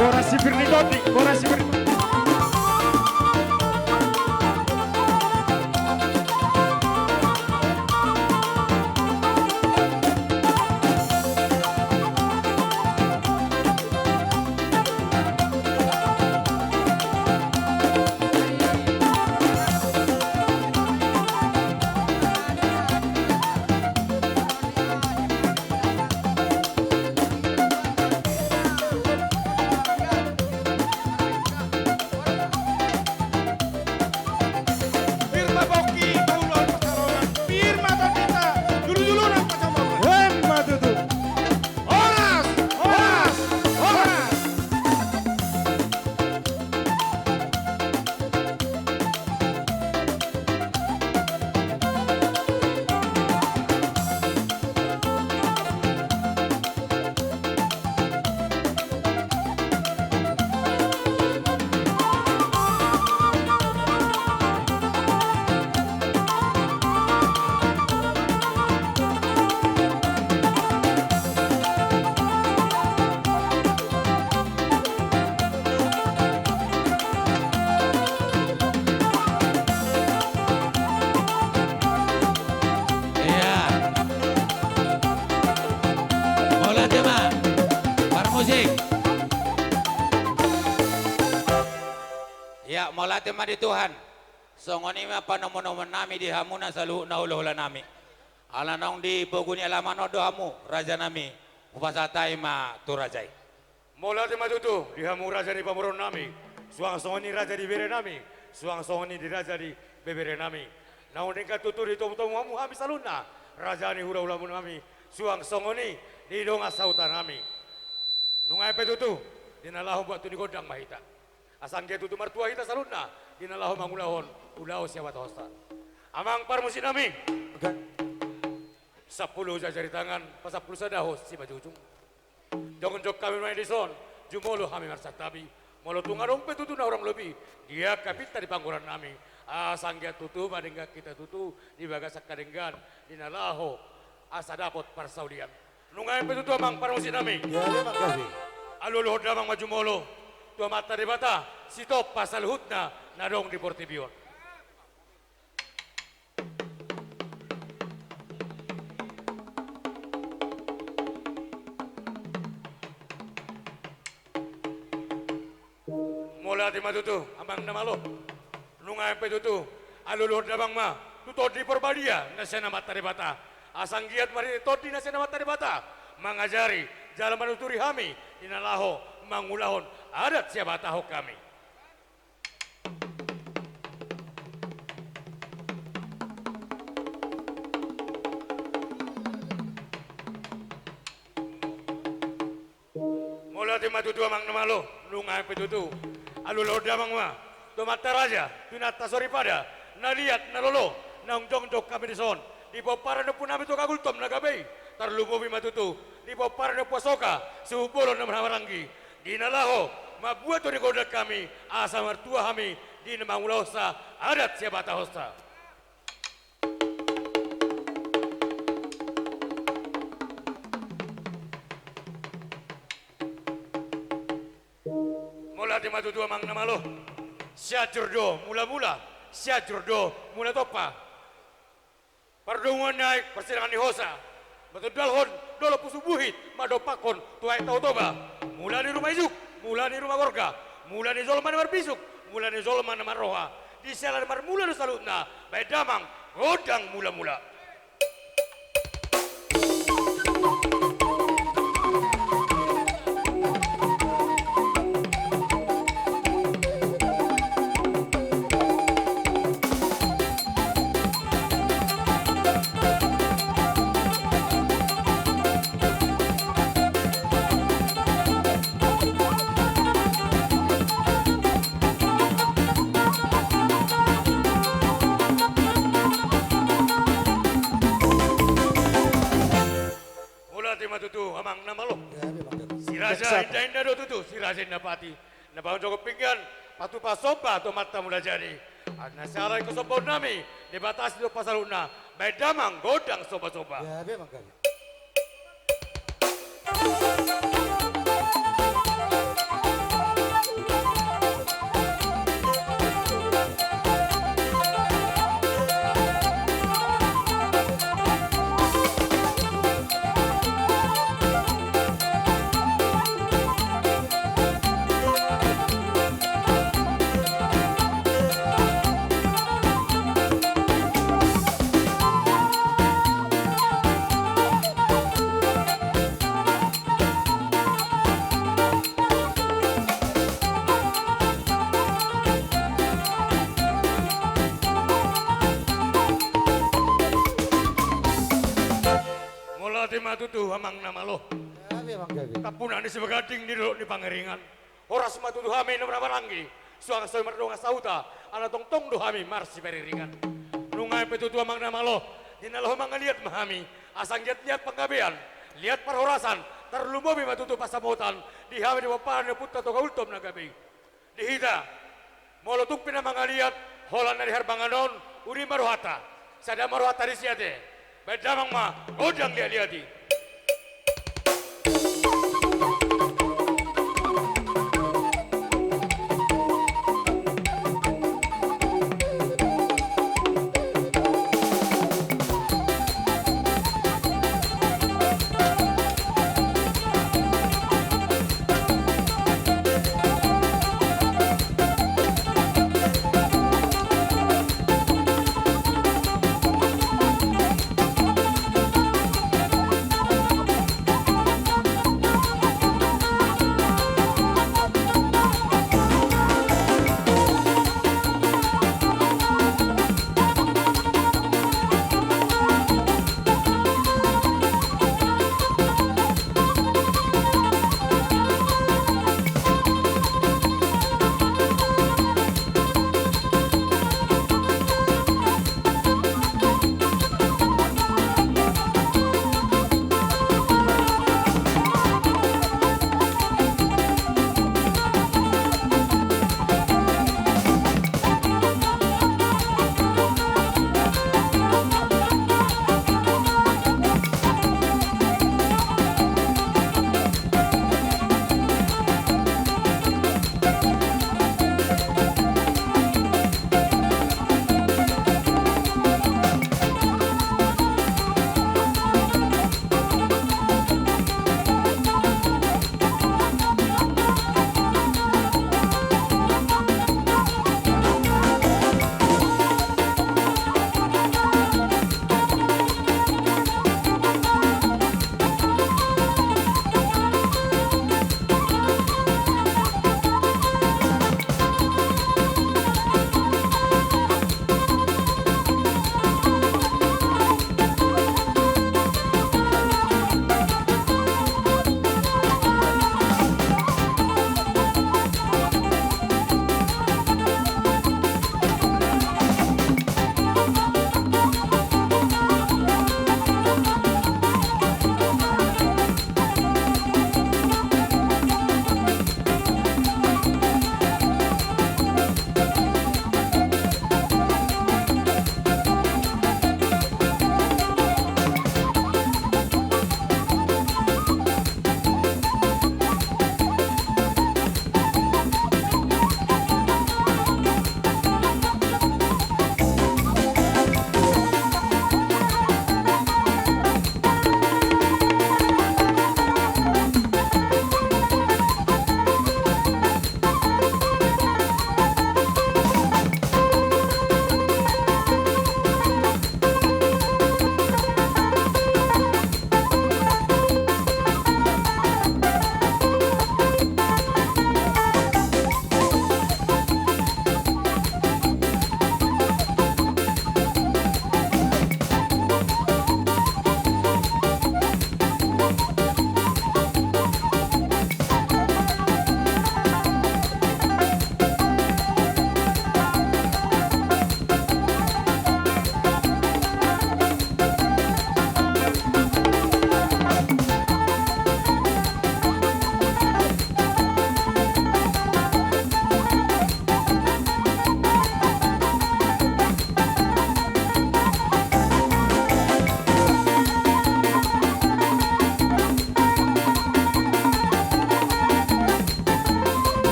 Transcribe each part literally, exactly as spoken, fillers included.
Boras sipir ni tondi, boras sipir ni tondi. Pir ma pongki, paulon pasaroan. Pir ma tondita, dulu-dulu nang pasaroan. Emma tutu. Horas, horas, horas. Ia. Mauliate ma. Parmusik. Ia, mauliate ma di Tuhan. Songon i ma panomunomuan nami di hamu na saluhutna hulahula nami. Ala naung di pogu ni alaman on do hamu, raja nami, hupasahat hami ma tu raja i. Mauliate ma tutu di hamu raja ni pamoruon nami, suang songon i raja di bere nami, suang songon i di raja di bebere nami. Naung denggan tutu ditomutomu hamu hami saluhutna, raja ni hulahula nami, suang songon i di dongan sahuta nami. Nunga pe tutu, di na laho mambuat tu ni gondang ma hita. Asa anggiat tutu martua hita saluhutna, di na laho mangulahon ulaon sihabatahonsa. Amang parmusik nami. Ga- Sampulu jajari tangan, pasampulu sada hos simanjujung. Jongjong hami nuaeng dison, jumolo hami marsantabi. Molo tung adong pe tutu na hurang lobi di angka pinta ni panggualan nami, asa anggiat tutu ma denggan hita tutu di bagasan angka denggan di na laho asa dapot parsaulian. Nunga pe tutu amang parmusik nami. Ia, ia, mangkatai. Alualuhon damang ma jumolo tu Amanta Debata, sitompa saluhutna na adong di portibi on. Mauliate ma tutu, amang na malo. Nunga pe tutu, alualuhon damang ma tu Tondi Porbadia na sian Amanta Debata. Asa anggiat ma di Tondi na sian Amanta Debata mangajari jala manuturi hami di na laho mangulahon adat sihabatahon hami. Mauliate ma tutu amang na malo, nunga pe tutu. Alualuhon damang ma tu amanta raja, tu inanta soripada, na liat na lolo, naung jongjong hami dison di pomparan ni ompu nami Toga Gultom na gabe i, tarlumobi ma tutu di pomparan ni ompu Asoka, suhut bolon na marhahamaranggi, di na laho mambuat tu ni gondang hami, asa martua hami di na mangulahonsa adat sihabatahonsa. Mauliate ma tutu amang na malo. Sianjur do mulamula, Sianjur do Mulatompa. Pardomuan ni aek, parsirangan ni hosa, matondalhon dolok Pusuk Buhit, mandompakhon tu aek Tao Toba. Mula ni ruma ijuk, mula ni ruma gorga, mula ni jolma na marbisuk, mula ni jolma na marroha. Di siala ni marmula do saluhutna, baen damang gondang mulamula. Mauliate ma tutu amang na malo. Ia, ia, mangkatai. Si raja indainda do tutu, si raja inda pati. Na panjongkon pinggan, patupa somba tu Amanta Mulajadi. Ala na siala ni ingkon sombaon nami, Debata sitompa saluhutna, baen damang gondang sombasomba. Ia, ia, mangkatai. Amang na malo. Gabe, Amang, gabe. Tampunan ni Sibaganding di dolok ni Pangiringan. Horas ma tutu hami na marhahamaranggi, suang songon i mardongan sahuta, ala tongtong do hami marsipariringan. Nunga pe tutu, Amang na malo, di na laho mangaliat ma hami, asa anggiat liat panggabean, liat parhorasan, tarlumobi ma tutu pansamotan di hami di pomparan ni ompunta Toga Gultom na gabe i. Di hita, molo tung pe na mangaliat, holan na di harbangan on, uli ma rohanta. Sada ma rohanta disi ate. Baen damang ma gondang liatliat i.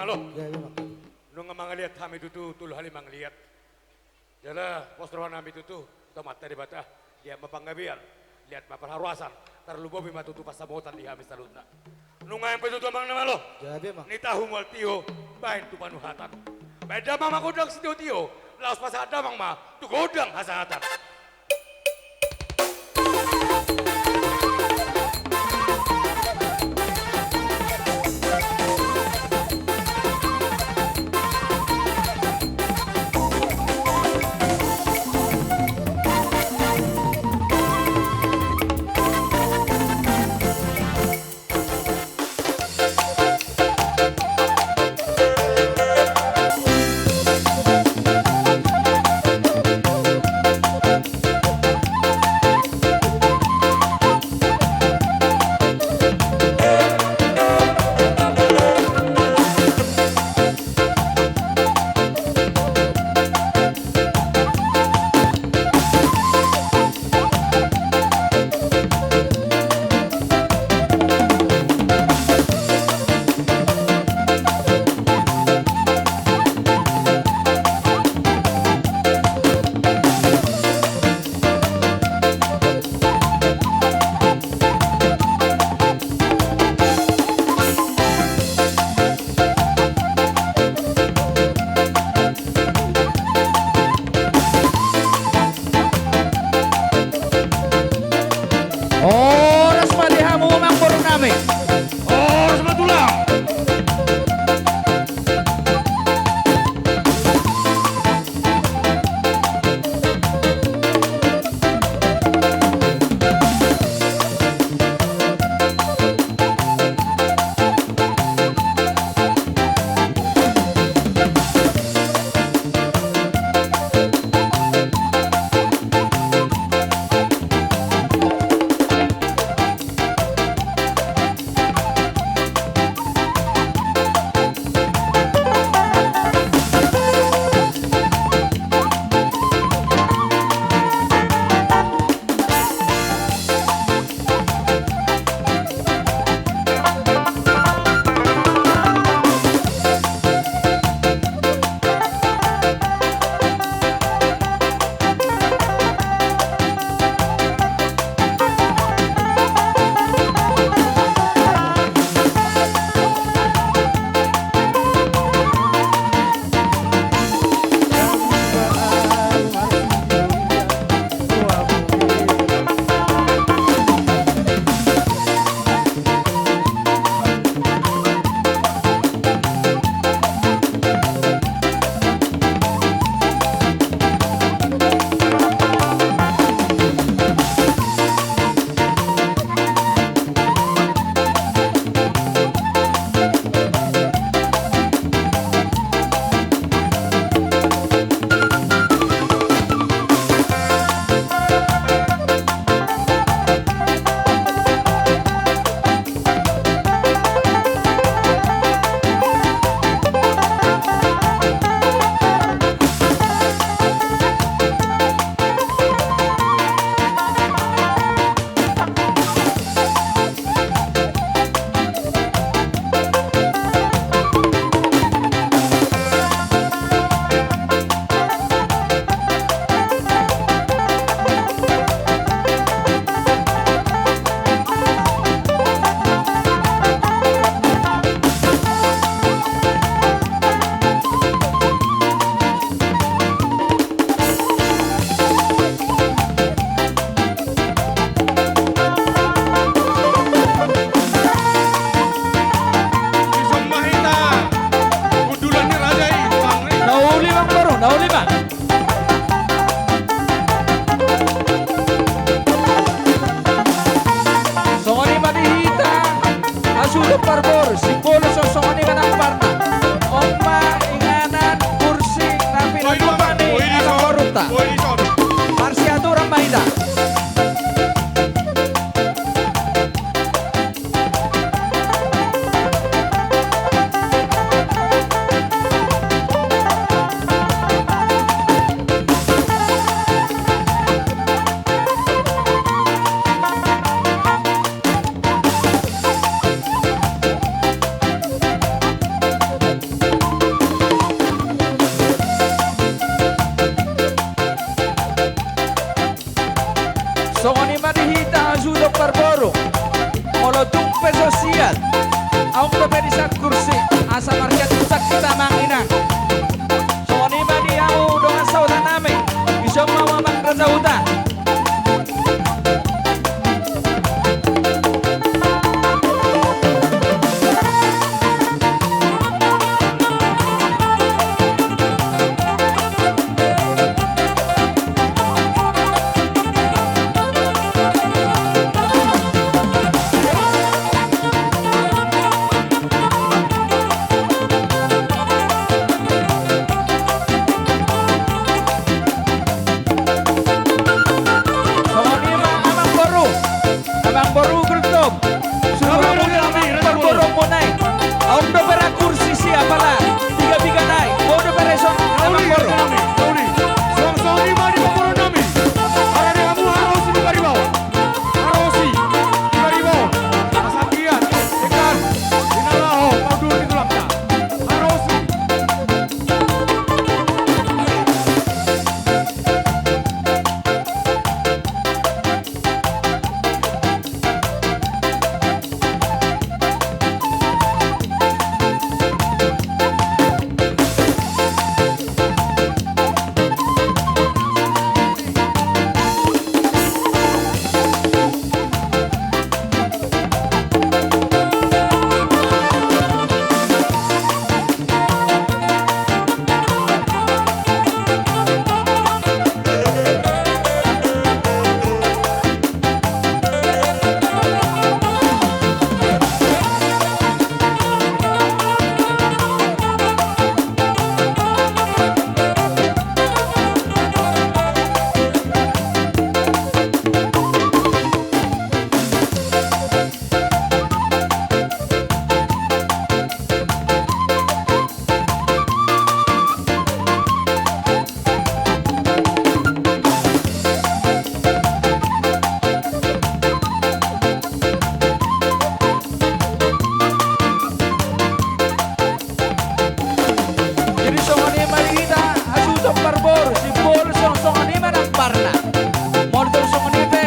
Alo. Nunga mangaliat hami tutu, tolu hali mangaliat. Jala pos roha nami tutu tu Amanta Debata, liat ma panggabean, liat ma parhorasan, tarlumobi ma tutu pansamotan di hami saluhutna. Nunga pe tutu amang na malo. Ni tahu mual tio, baen tu panuhatan. Baen damang ma gondang sitio-tio, laos pasahat damang ma tu gondang hasahatan. Horas ma di hamu amang boru nami. Horas ma tulang. Dison ma hita hundulan ni raja i, Bang. Na uli, Bang, baru, na uli, Bang. Songon i ma di hita, hasuhuton parboru, simbolo songon i ma nang parna. On ma inganan kursi na pinatupa ni anak borunta. Marsiaturan ma hita. Songon i ma di hita hasuhuton parboru. Molo tung pe so siat, adong dope di san kursi, asa marsiantusan hita, amang inang. Songon i ma di hamu dongan sahuta nami, dison ma hamu, amang raja huta. Songon i ma, amang boru. Amang boru Gultom. Suruh amang boru muna i. Adong dope ra kursi, siap ala piga-piga nai. Adong dope ra dison, amang boru. Songon i ma di amang boru nami. Ala di hamu harosi di paribaon. Harosi di paribaon. Asa anggiat, ingkon, di na laho, paundul di tulangta. Harosi. Jadi songon i ma di hita hasuhuton parboru, simbol songon i ma nang parna. Molo tung songon i pe,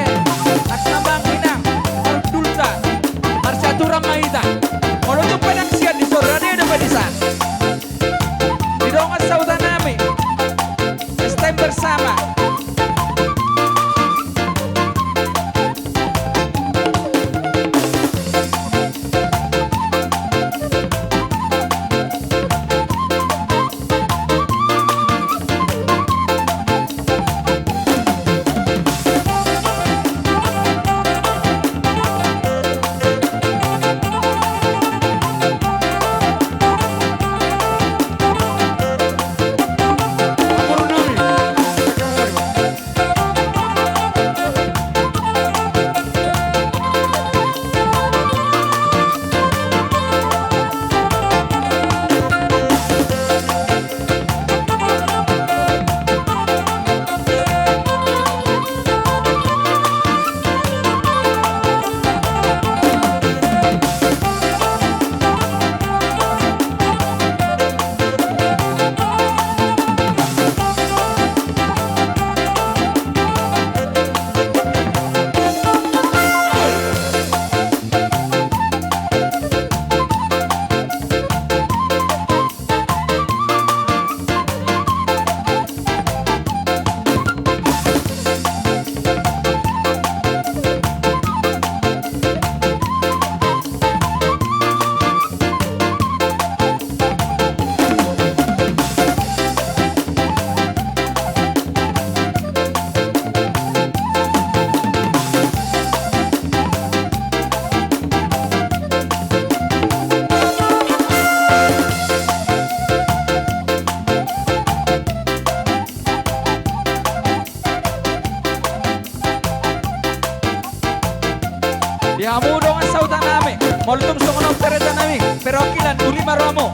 asa, amang inang, marundulta, marsiaturan ma hita. Molo tung pe ndang siat, dison rade dope di san. Di dongan sahuta nami. Stand bersama. Di hamu dongan sahuta nami, molo tung songon on parenta nami, perwakilan, uli ma rohamu.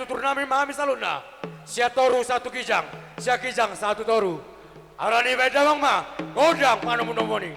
Turnami ma hami saluhutna. Sian toru sahat tu ginjang, sian ginjang sahat tu toru. Alani i bahen damang ma gondang panomunomuon i.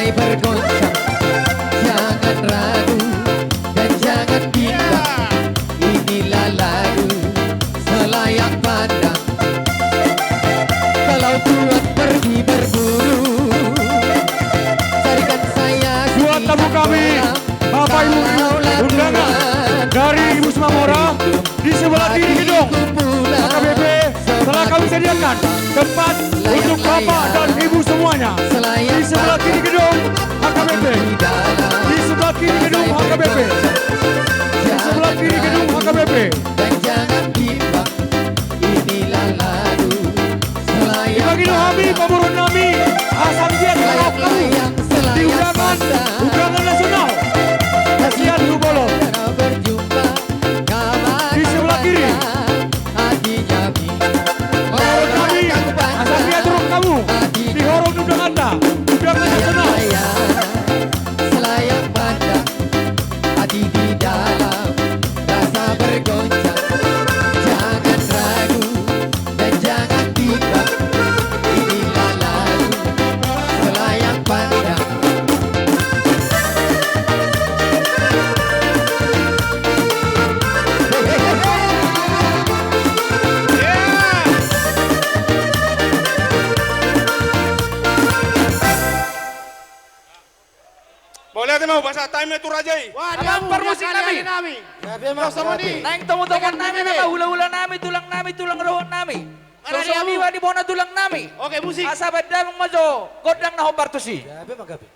Bergoncang, jangan ragu dan jangan bimbang. Inilah lagu Selayang Pandang. Kalau tuan pergi berburu, carikan saya. Buat tamu kami, Bapak Ibu undangan dari Ibu Sumamora, di sebelah kiri gedung H K B P telah kami sediakan tempat untuk Bapak dan Ibu semuanya. Di sebelah kiri gedung H K B P. Di sebelah kiri gedung H K B P. Di sebelah kiri gedung H K B P. Dan jangan bimbang, inilah lagu Selayang Pandang. Dipangido hami, pamoruon nami, asa anggiat rap hamu di undangan, undangan nasional. Hasian tu bolon. Di sebelah kiri. Pamoruon nami, asa anggiat rap hamu di horong ni undanganta, undangan nasional. Selayang Pandang, hati di dalam rasa bergoncang. Jangan ragu dan jangan bimbang, inilah lagu Selayang Pandang. Mauliate ma, hupasahat hami ma tu raja i. Wah, dia. Amang parmusik nami. Gabe ma, gabe. Naeng tomutomuan nami, hulahula nami, tulang nami, tulang rohot nami. Marhaha hami, wali bona tulang nami. Oke, musik. Asa baen damang ma jo gondang na hombar tusi. Gabe ma, gabe.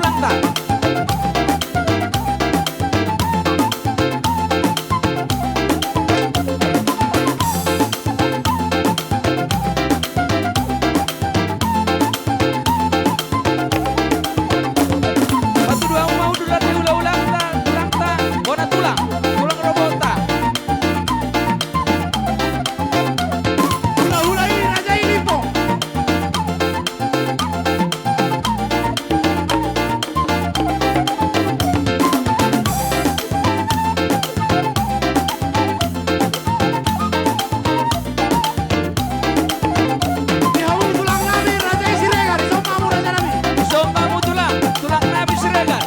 Tulangta. Patuduhon ma uduran ni hulahulanta, tulangta, bona tulang, tulang robotta. Hulahula i, raja i, Lipo. Di hamu tulang nami, raja i Siregar, dison ma hamu raja nami. Dison ma hamu tulang, tulang nami Siregar.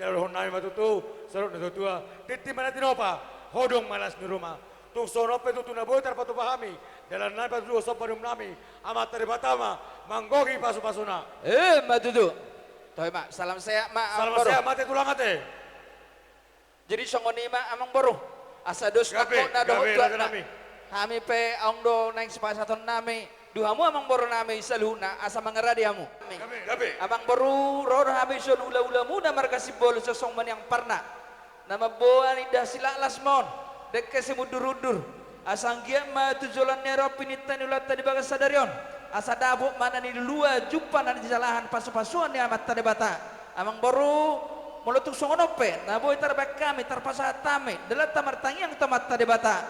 Jala dohonon nami ma tutu, saluhut na tua-tua, tintin ma na tinopa, hodong ma las ni ruma. Tung songon on pe tutu na boi tarpatupa hami, dalan nami patuduhon somba ni uhum nami, Amanta Debata ma manggohi pasu-pasuna. Emma tutu. Toe ma, salam sehat ma, Amang Boru. Salam sehat ma ate, tulang ate. Jadi songon i ma, Amang Boru. Asa dos nangkok na dohot tuak na. Hami pe adong do naeng sipasahaton nami. Tu hamu Amang Boru nami saluhutna, asa mangarade hamu. Gabe, gabe. Amang Boru, ro do hami sian hula-hulamuna marga Simbolon, Sihombing Maniang Parna. Na mamboan indahan silaklas ma on, dengke simundur-undur. Asa anggiat ma tu joloan ni ari on pinintaniulanta di bagas sadari on, asa dapot ma na niluluan, jumpa na nijalahan, pasu-pasuan ni Amanta Debata. Amangboru, molo tung songon on pe na boi tarbahen hami, tarpasahat hami dalanta martangiang tu Amanta Debata,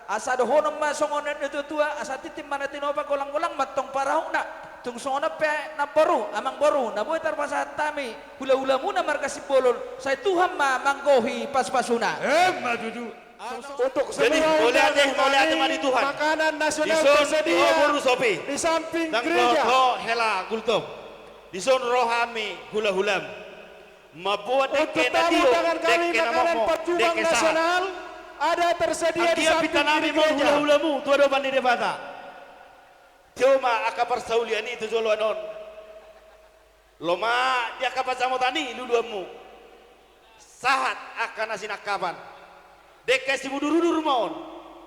asa dohonon ma songon na nidok ni natua-tua, asa tintin ma na tinopa, golang-golang ma antong parahutna. Tung songon on pe, namboru, amangboru, na boi tarpasahat hami hula-hulamuna marga Simbolon, sai Tuhan ma manggohi pasu-pasuna. Emma tutu. Untuk semua undangan kami, mauliate ma di Tuhan. Makanan nasional tersedia di samping gereja. Dang dohot ho hela Gultom. Dison ro hami hula-hulam. Mamboan dengke na tio, dengke na momo, dengke sahat. Anggiat pinta nami ma hula-hulamu tu adopan ni Debata. Tio ma angka parsaulian i tu joloan on. Lomak di angka pansamotan i luluanmu. Sahat angka na sinangkapan. Dengke simudur-udur ma on.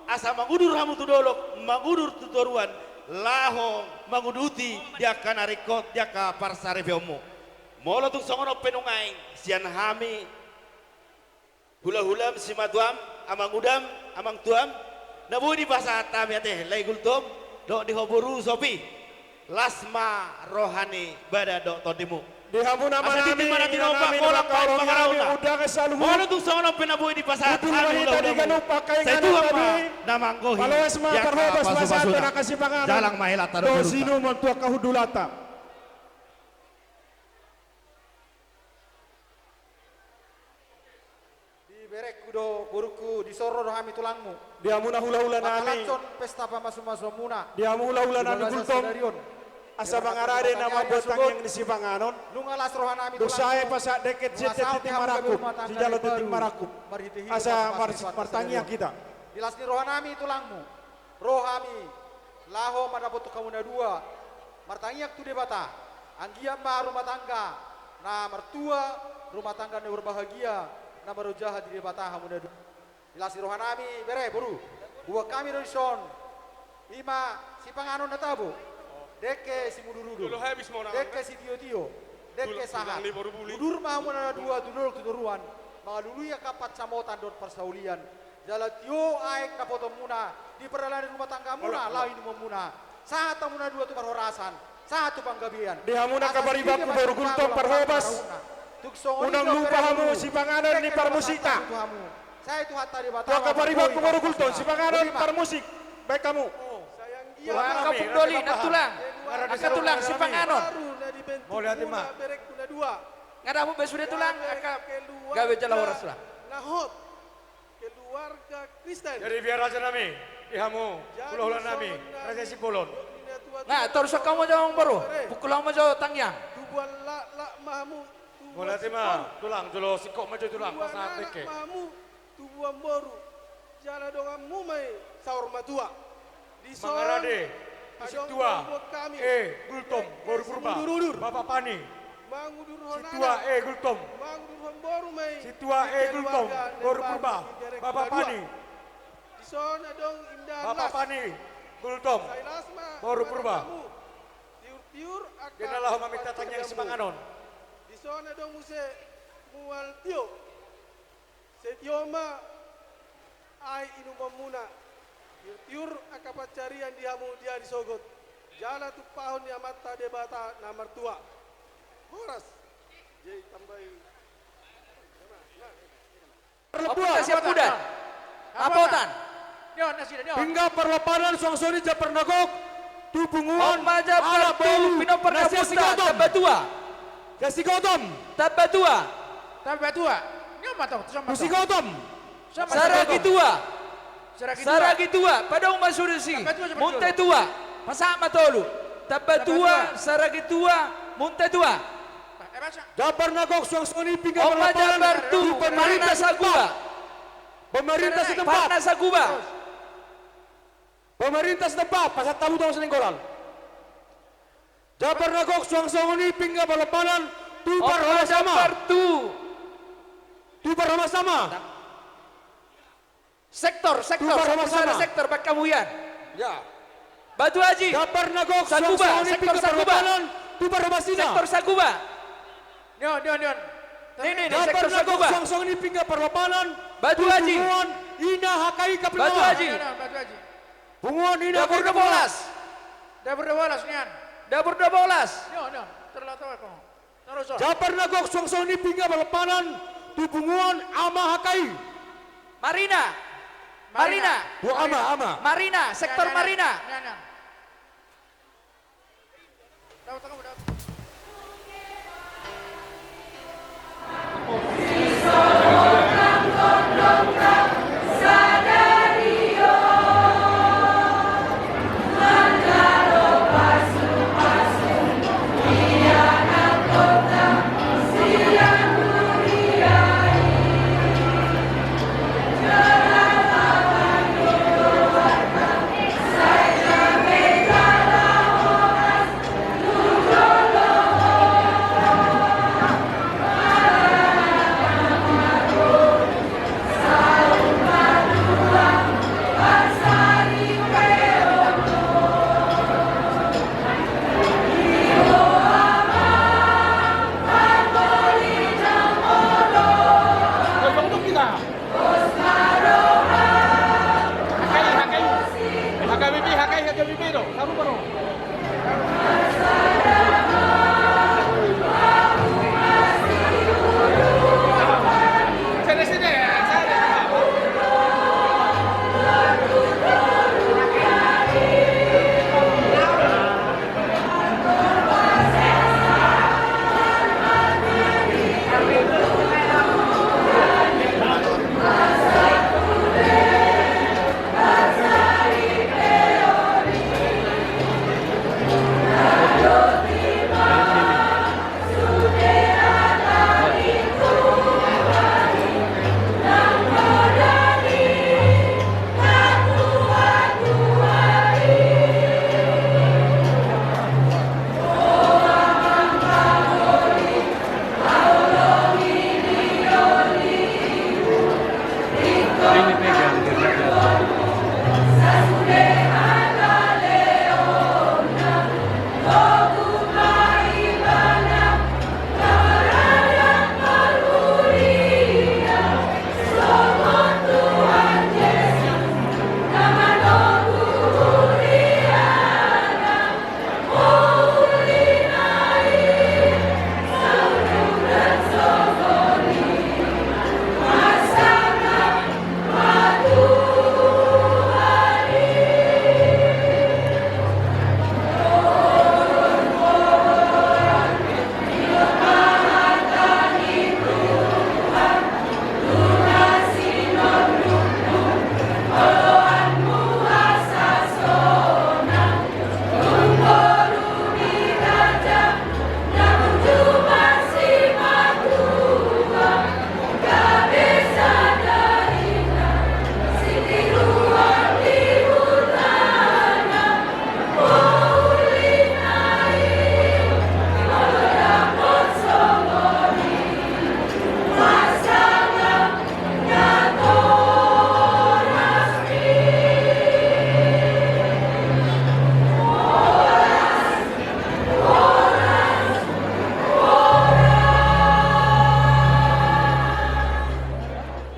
Asa mangudur hamu tu dolok, mangudur tu toruan, laho manguduti di angka na ringkot, di angka parsaripeonmu. Molo tung songon on pe nuaeng, sian hami hula-hulam, simatuam, amangudam, amangtuam, na boi dipasahat hami ate, lae Gultom, dohot di ho boru Sopi. Las ma roha ni badan dohot tondimu. Di hamu na manami, asa tintin ma na tinopa, golang ma antong parahutna. Undangan saluhut. Molo tung songon on pe na boi dipasahat hami hula-hulamu, sai Tuhan ma na manggohi di angka pasu-pasuna. Jalang ma helanta dohot borunta. Sinuman tu angka hundulanta. Di berengku dohot borungku, dison ro do hami tulangmu. Di hamu na hula-hula nami. Mangalashon pesta pamasu-masuonmuna. Di hamu hula-hula nami Gultom. Asa mangarade na mamboan tangiang ni sipanganon. Nunga las roha nami tulangmu. Dung sae pasahat dengke, tintin marangkup. Sijalo tintin marangkup. Asa martangiang hita. Di las ni roha nami tulangmu. Ro hami laho mandapothon hamu na dua, martangiang tu Debata, anggiat ma rumah tangga na martua, rumah tangga na berbahagia, na marojahan di Debata hamu na dua. Di las ni roha nami, bere, boru, buat hami do dison. I ma sipanganon na tabo, dengke simudur-udur, dengke sitio-tio, dengke sahat. Udur ma hamu na dua tu dolok tu toruan, mangalului angka pansamotan dohot parsaulian. Jala tio aek dapotonmuna di pardalanan ni rumah tanggamuna, laho inumonmuna. Sahat hamu na dua tu parhorasan, sahat tu panggabean. Di hamu na angka paribanku boru Gultom parhobas. Unang lupa hamu sipanganon ni parmusikta. Sae Tuhanta Debata. Angka paribanku boru Gultom, sipanganon parmusik. Baen hamu. Angka pundoli, nantulang. Angka tulang, sipanganon. Mauliate ma. Nga dapot be sude tulang, angka gabe jala horas tulang. Keluarga Kristen. Jadi biar raja nami, di hamu, hula-hula nami, raja Simbolon. Nga, torus hamu jo amangboru, pukul hamu jo tangiang. Tubuan laklak ma hamu, tubuan singkop. Mauliate ma, tulang, jolo singkop ma jo tulang, pasahat dengke. Tubuan anak ma hamu, tubuan boru, jala donganmu ma i saur matua. Mangarade, Sintua E Gultom, boru Purba, Bapa Pani. Sintua E Gultom, Sintua E Gultom, boru Purba, Bapa Pani. Bapa Pani Gultom, boru Purba. Di na laho maminta tangiang sipanganon. Dison adong muse mual tio. Sai tio ma aek inumonmuna, tiur-tiur angka pansarian di hamu di ari sogot, jala tumpahon ni Amanta Debata na martua. Horas. Jadi tambai. Parlembuan. Apotan. Pinggan parlompanan suang songon i jambar na gok tu punguan. Alap Bolu, pinompar ni ompunta, tamba tua. Sian si Gultom. Tamba tua. Tamba tua. Ni on ma tong, tu son ma tong. Tu si Gultom. Saragi tua. Saragi tua. Padomu ma sude si Munte tua. Pasahat ma tolu. Tamba tua, saragi tua, munte tua. Jambar na gok suang songon i pinggan parlompanan tu pemerintah setempat. Pemerintah setempat. Pemerintah setempat, pasahat hamu tong sian Nainggolan. Jambar na gok suang songon i pinggan parlompanan tu parhobas sama. Tu parhobas sama. Sektor, sektor, sektor, baen hamu ian. Batu Aji. Jambar na gok suang songon i pinggan parlompanan tu parhobas ina. Sektor Saguba. Ni on, ni on, ni on. Ni, ni, ni, Sektor Saguba. Suang-suang ni pinggan parlompanan. Batu Aji. Punguan Ina H K I Kapilawa. Batu Aji. Punguan Ina H K I Kapilawa. Dapur Dua Bolas. Dapur Dua Bolas nian. Dapur Dua Bolas. Nian, nian. Terlalu tua kau. Terus. Jambar na gok suang-suang ni pinggan parlompanan tu punguan Ama H K I. Marina. Marina. Marina. Dua Ama, Ama. Marina, Sektor Marina. Nian, nian.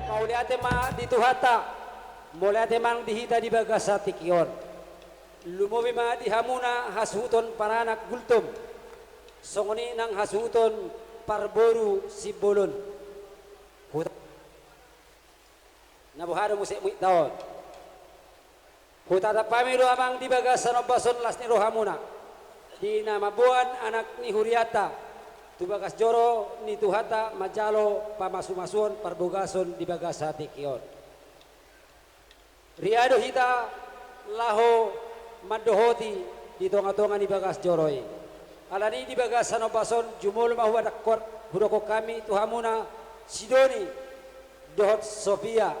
Mauliate ma di Tuhanta. Mauliate ma nang di hita di bagasan tingki on. Lumobi ma di hamuna hasuhuton paranak Gultom, songon i nang hasuhuton parboru Simbolon. Huta- Na boha do muse muikta on? Hutatap hami do amang di bagasan ombas on las ni rohamuna, di na mamboan anak ni hurianta tu bagas joro ni Tuhanta manjalo pamasumasuon parbogason di bagasan tingki on. Ria do hita laho mandohoti di tongatonga ni bagas joro i. Alani di bagasan ombas on jumolo ma huadangkon, hudokkon hami tu hamuna Sidoni dohot Sofia.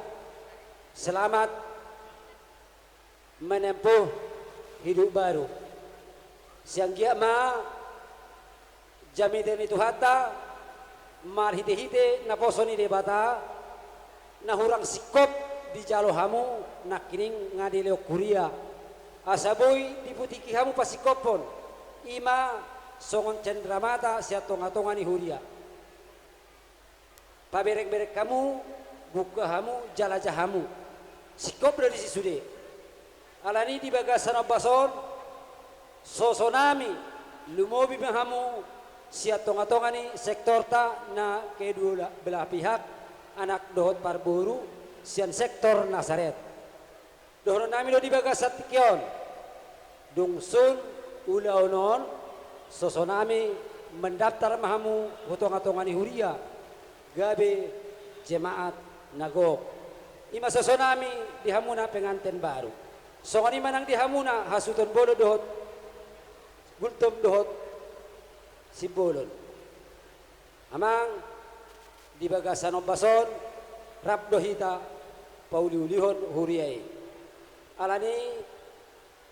Selamat menempuh hidup baru. Sai anggiat ma jamita ni Tuhanta marhitehite naposo ni Debata, na hurang singkop dijalo hamu nangkining nga dilehon huria, asa boi diputiki hamu pasingkophon, i ma songon cenderamata sian tongatonga ni huria. Pabereng-bereng hamu, buka hamu, jalaja hamu. Singkop do disi sude. Alani di bagasan ombas on, sosonami lumobi ma hamu sian tonga-tonga ni sektorta na kedua belah pihak, anak dohot parboru sian sektor Nasaret. Dohononnami do di bagasan tingki on, dung sun ulaon on, sosonami mandaptar ma hamu hu tonga-tonga ni huria, gabe jemaat na gok. I ma sosonami di hamuna penganten baru. Songon i ma nang di hamuna hasuhuton bolon dohot gultom dohot simbolon. Amang, di bagasan ombas on, rap do hita pauli-ulihon huria i. Alani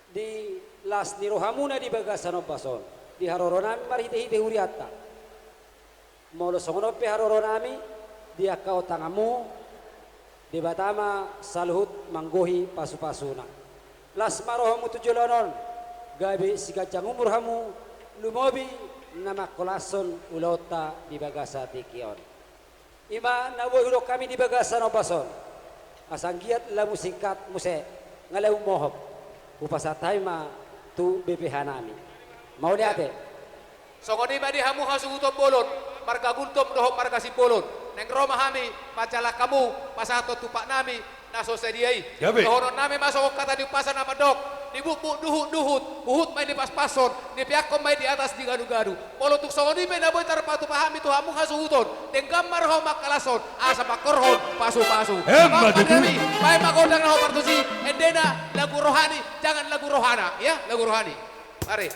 di las ni rohamuna di bagasan ombas on, di haroronami marhite-hite hurianta. Molo songon on pe haroronami, di angka on tanganmu, Debata ma saluhut manggohi pasu-pasuna. Las ma rohamu tu joloan on, gabe siganjang umur hamu, lumobi na mangkolashon ulaonta di bagasan tingki on. I ma na boi hudok hami di bagasan ombas on. Asa anggiat lamu singkat muse, nga lamu mohop. Hupasahat hami ma tu B P H nami. Mauliate. Songon i ma di hamu hasuhuton bolon, marga gultom dohot marga simbolon. Naeng ro ma hami manjalang hamu pasahathon tumpaknami na so sadia i. Gabe. Dohononnami ma songon hata ni umpasa na mandok: Nibutbut duhut-duhut, huhut ma i nipaspashon, nipeakhon ma i di atas di gadu-gadu. Molo tung songon i pe na boi tarpatupa hami tu hamu hasuhuton, denggan ma roha mangkalashon, asa mangkorhon pasu-pasu. Emma tutu. Baen ma gondang na hombar tusi, endena lagu rohani, jangan lagu rohana, ya, lagu rohani. Mari.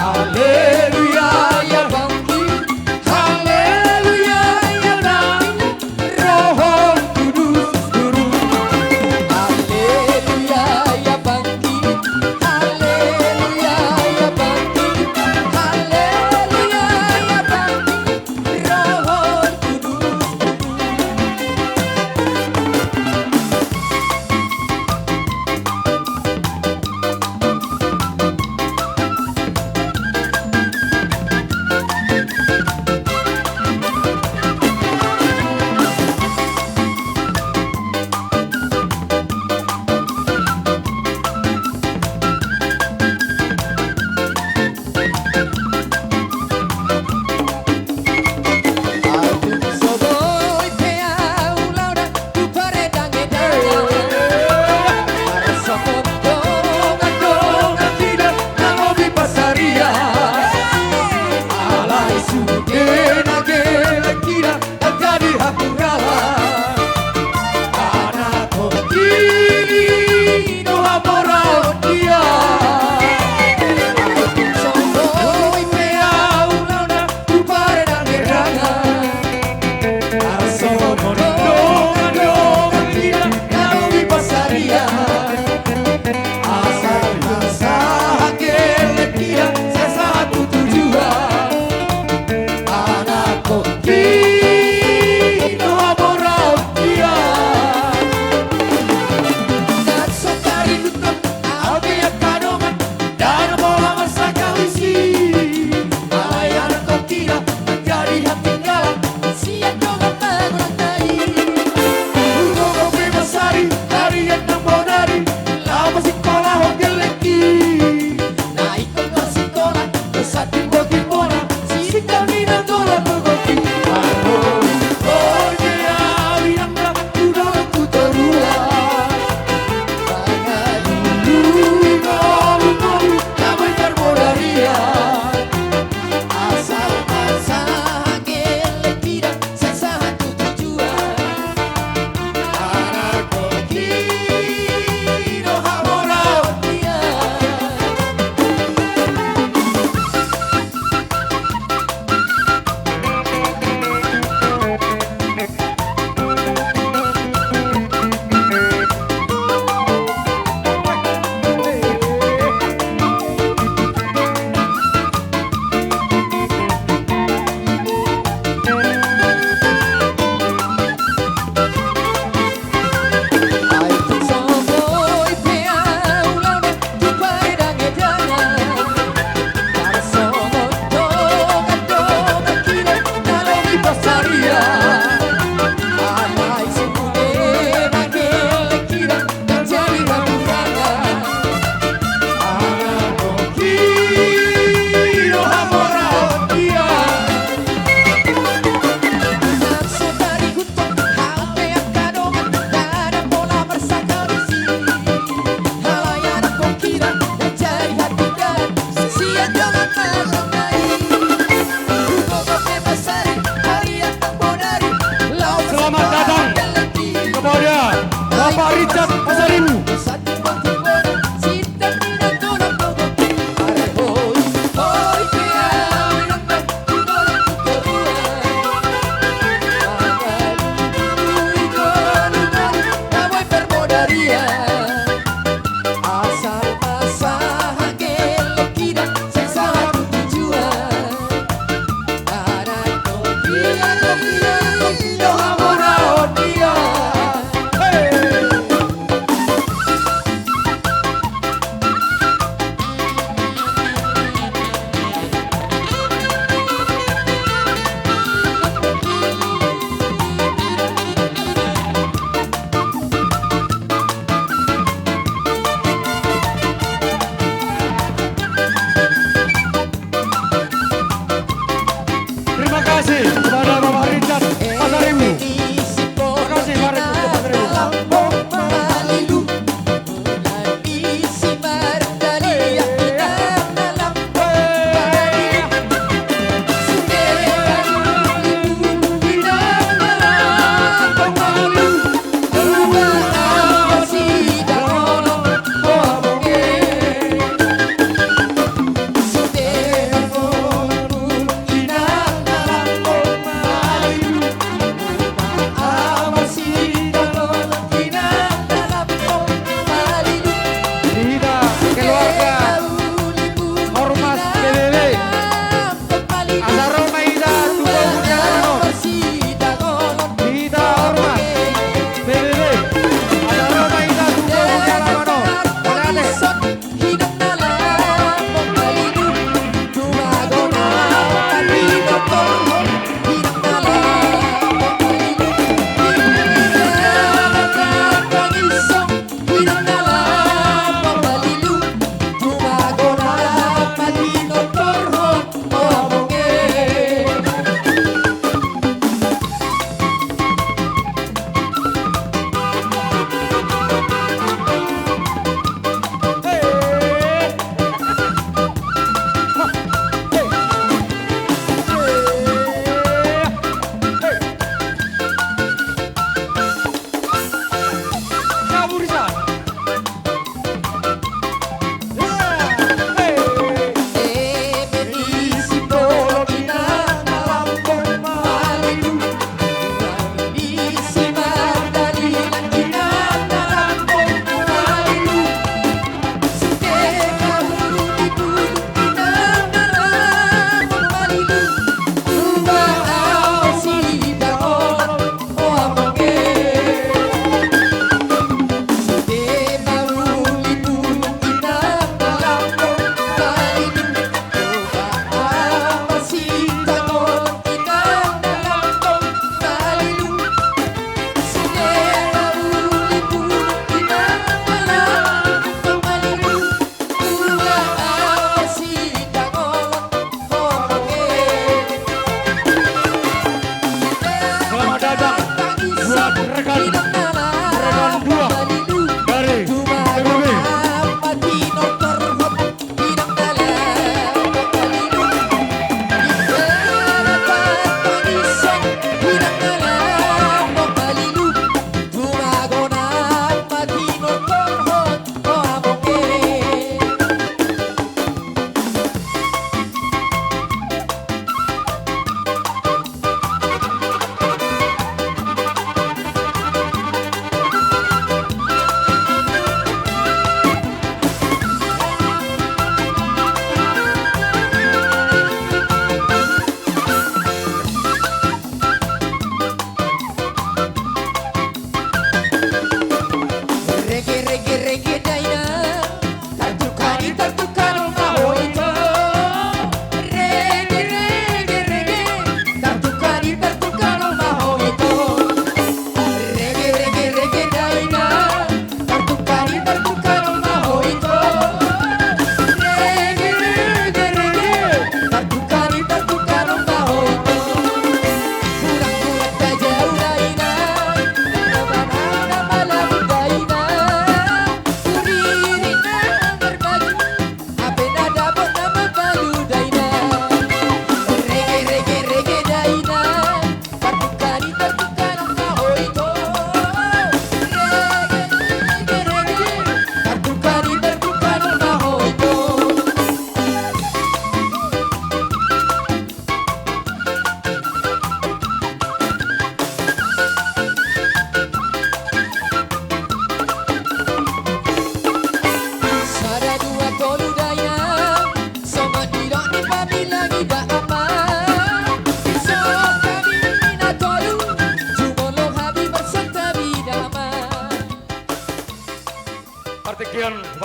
Haleluya, ia bangkit. Haleluya, ia naeng ro Ho tu dos-dos. Haleluya, ia bangkit. Haleluya, ia bangkit. Haleluya, ia bangkit.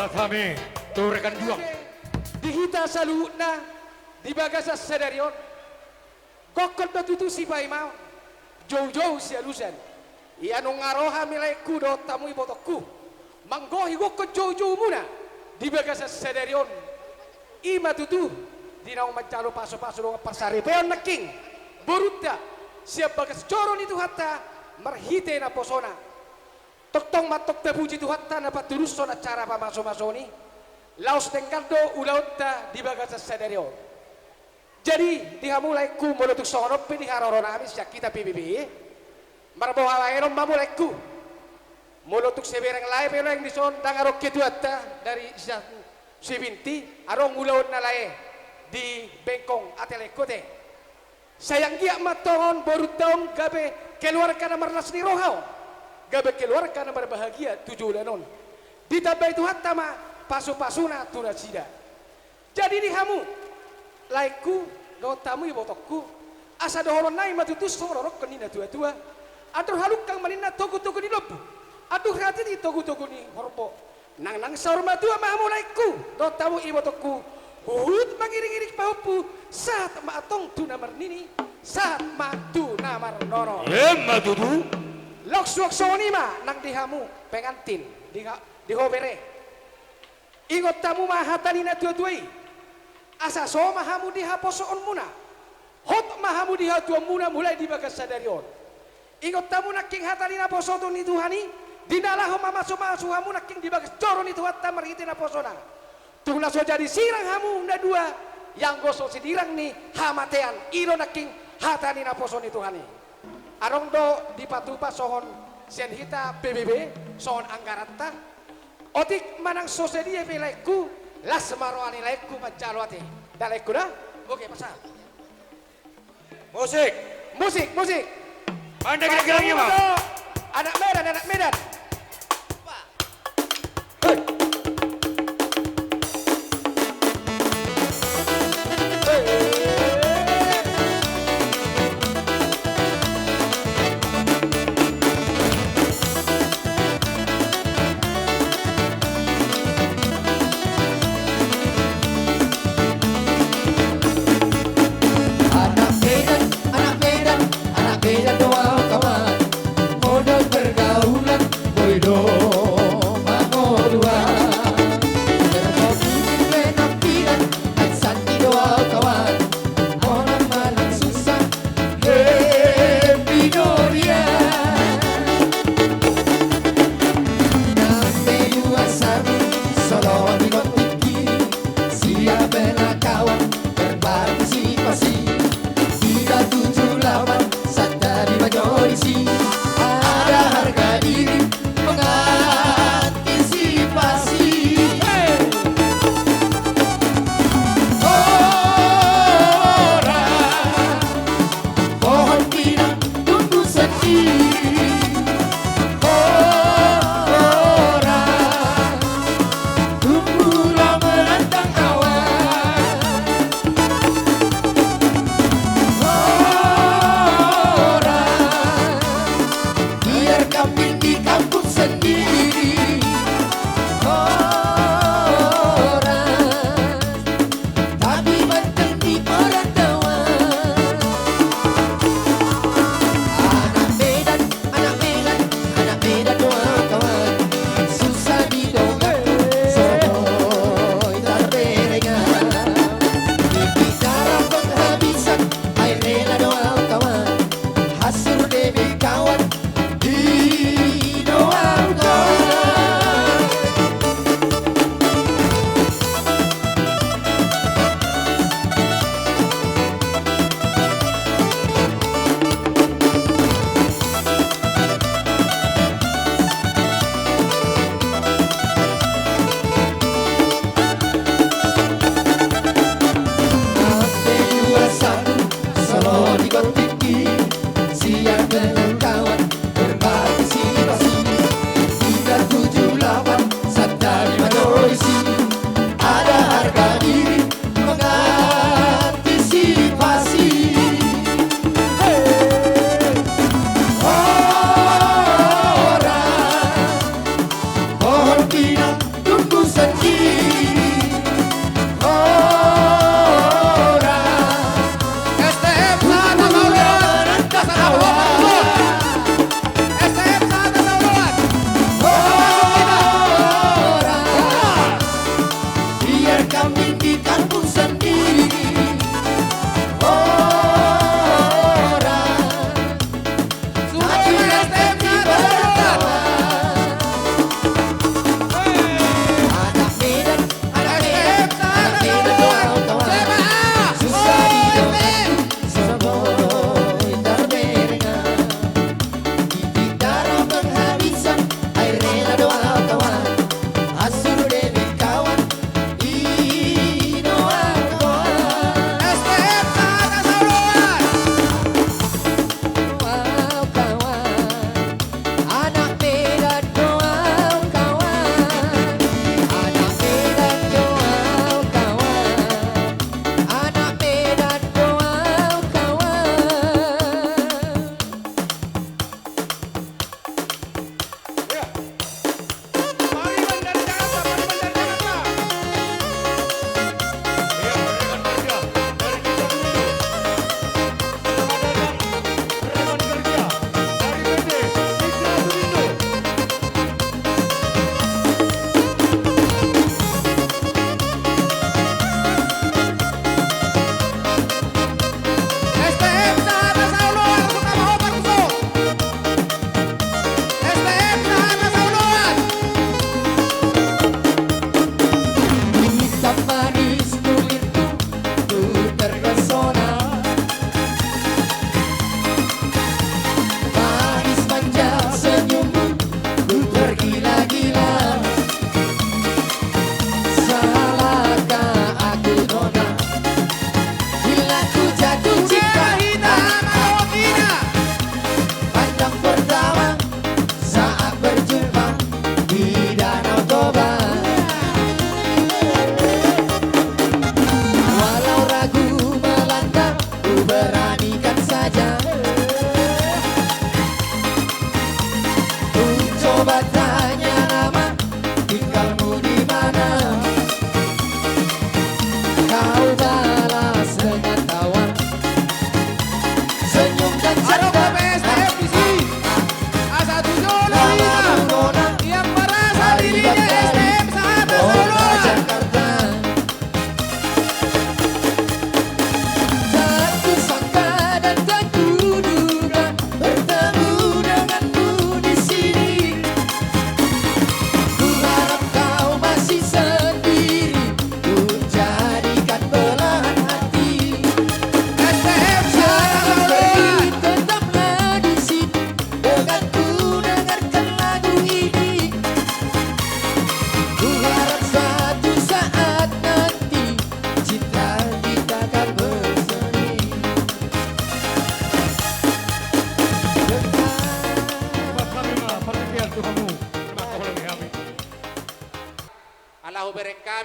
Hami tu rekan juang. Di hita saluhutna di bagasan sadari on, gokhon do tutu sipaimaon, joujou sialusan. Ia nunga ro hami laengku dohot hamu ibotongku manggohi gokhon joujoumuna di bagasan sadari on. I ma tutu di naung manjalo pasupasu dohot parsaripeon nangkin borunta sian bagas joro ni Tuhanta marhite naposona. Tongtong ma antong tapuji Tuhanta na patulushon acara pamasomason i. Laos denggan do ulaonta di bagasan sadari on. Jadi di hamu laengku, molo tung songon on pe di haroro nami sian hita P B B, marboha bahenon ma hamu laengku. Molo tung sebereng lae pe laeng dison, ndang adong ketuanta dari sian Sibinti, adong ulaon na lae di Bengkong ate laengku ate. Sai anggiat ma antong on borunta on gabe keluarga na marlas ni roha on, gabe keluarga na marbahagia tu joloan on. Ditambai Tuhanta ma pasupasuna tu nasida. Jadi di hamu laengku dohot hamu ibotongku, asa dohonon nami ma tutu songon dohonon ni natuatua: Andor halungkang ma ninna togutogu ni lombu, andor hatiti togutogu ni horbo. Nangnang saur matua ma hamu laengku dohot hamu ibotongku, huhut mangiringiring pahompu, sahat ma antong tu na marnini, sahat ma tu na marnono. Emma tutu. Laos suang songon i ma nang di hamu pengantin, di ha-, di ho bere. Ingot hamu ma hata ni natuatua i, asa so ma hamu di haposoonmuna, hot ma hamu di hatuaonmuna mulai di bagas sadari on. Ingot hamu nangkin hata ni naposo ni Tuhan i, di na laho mamasumasu hamu nangkin di bagas joro ni Tuhanta marhite naposona. Tung na so jadi sirang hamu na dua, ianggo so sidirang ni hamatean, i do nangkin hata ni naposo ni Tuhan i. Adong do dipatupa songon sian hita P B B, songon anggaranta. Otik manang so sadia pe laengku, las ma roha ni laengku manjalo ate. Da laengku da? Oke, pasahat. Musik. Musik, musik. Pandai kita gelangnya, Bang. Anak Medan, anak Medan. Anak Medan, anak Medan, anak Medan do au kawan. Modal pergaulan,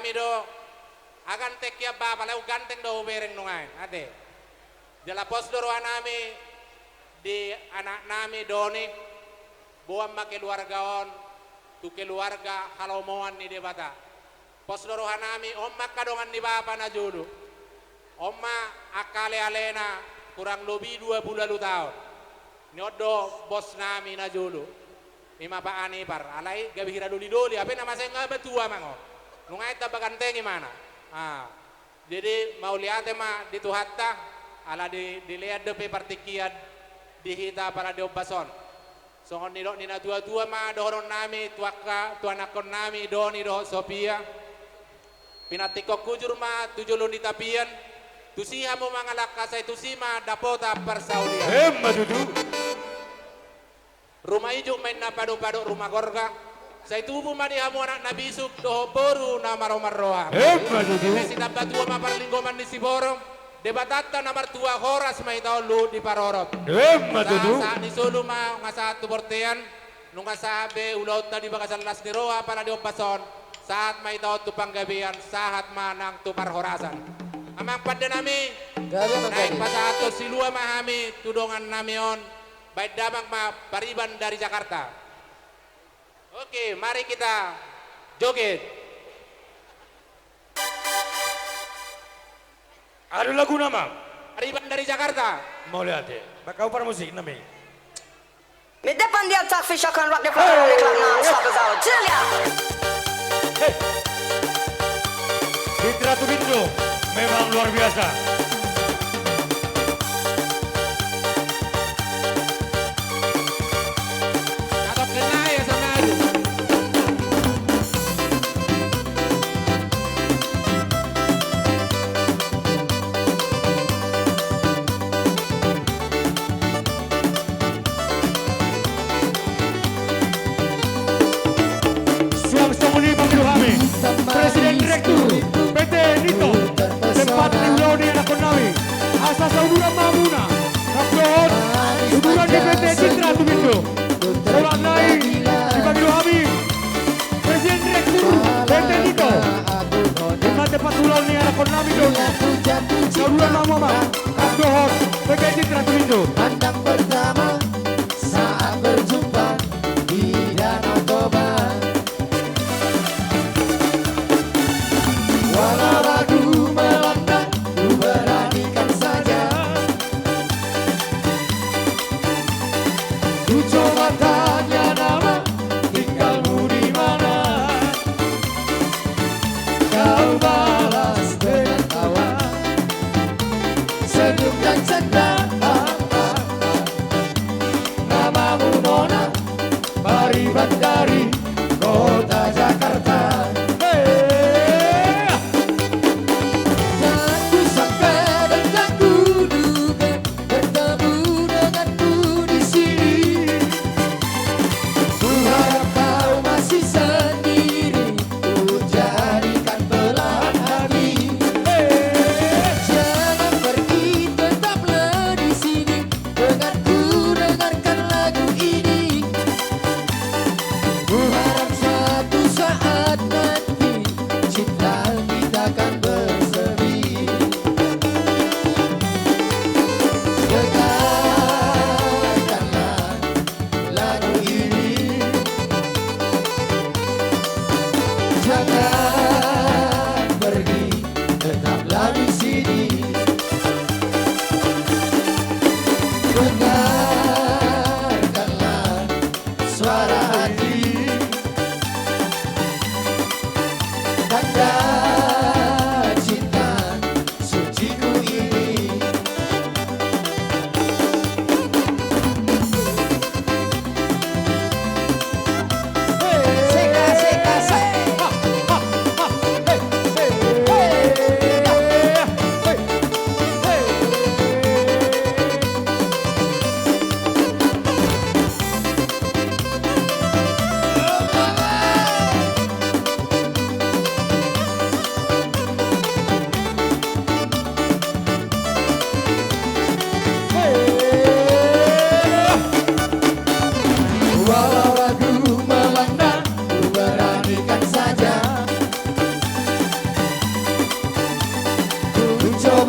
Nami do, a ganteng hian bapa, lae, ganteng do hubereng nuaeng, ate. Jala pos do rohanami di anaknami Doni, boan ma keluarga on tu keluarga halomoan ni Debata. Pos do rohanami, on ma angka dongan ni bapa na jolo. On ma angka alealena, hurang lobi dua pulu ualu taon. Ni on do bosnami na jolo. I ma Pak Anipar, alai gabe hira dolidoli, hape na masa i nga matua amang on. Nunga i tamba ganteng ibana. Ah. Jadi, mauliate ma di Tuhanta, ala di, dilean dope partingkian di hita pala di ombas on. Songon nidok ni natuatua ma dohononnami tu angka, tu anakkonnami Doni dohot Sofia. Pinantikhon hujur ma tu jolo ni tapian, tusi hamu mangalangka, sai tusi ma dapotan parsaulian. Emma tutu. Ruma ijuk ma inna, padopadok ruma gorga, sai tubu ma di hamu anak na bisuk dohot boru na maromarroha. Emma tutu. Eme sitamba tua ma parlinggoman ni siborong, Debatanta na martua horas ma hita on luhut diparorot. Emma tutu. Sahat ni solu ma nunga sahat tu bortean, nunga sahat be ulaonta di bagasan las ni roha pala di ombas on, sahat ma hita on tu panggabean, sahat ma nang tu parhorasan. Amang pandenami, gabe ma gabe. Naeng pasahathon silua ma hami tu dongannami on, baen damang ma Pariban dari Jakarta. Oke, mari kita joget. Adong laguna, Amang. Pariban dari Jakarta. Mauliate. Baen hamu parmusiknami. Mit depan dia tak fisyakan rak de flakan de klakna. Hei. Sabazao Julia. Hei. Citra Tumindo memang luar biasa. Suang songon i pangido hami, Presiden Direktur P T Nito, tempat ni ulaon ni anakkonnami, asa sauduran ma hamuna, rap dohot uduran ni P T Citra Tumindo. Songon i, dipangido hami, Presiden Direktur P T Nito, di tempat ulaon ni anakkonnami do. Sauduran ma hamu, Amang, rap dohot P T Citra Tumindo. Pandang pertama saat berjumpa di Danau Toba. Walau ragu melanda, ku beranikan saja. Ku coba tanya nama, tinggalmu di mana? Kau balas dengan tawa, senyum dan canda. Namamu Nona, Pariban dari kota Jakarta. Hei! Tak kusangka dan tak kuduga bertemu denganmu di sini. Kuharap kau masih sendiri, ku jadikan belahan hati. Hei! Jangan pergi, tetaplah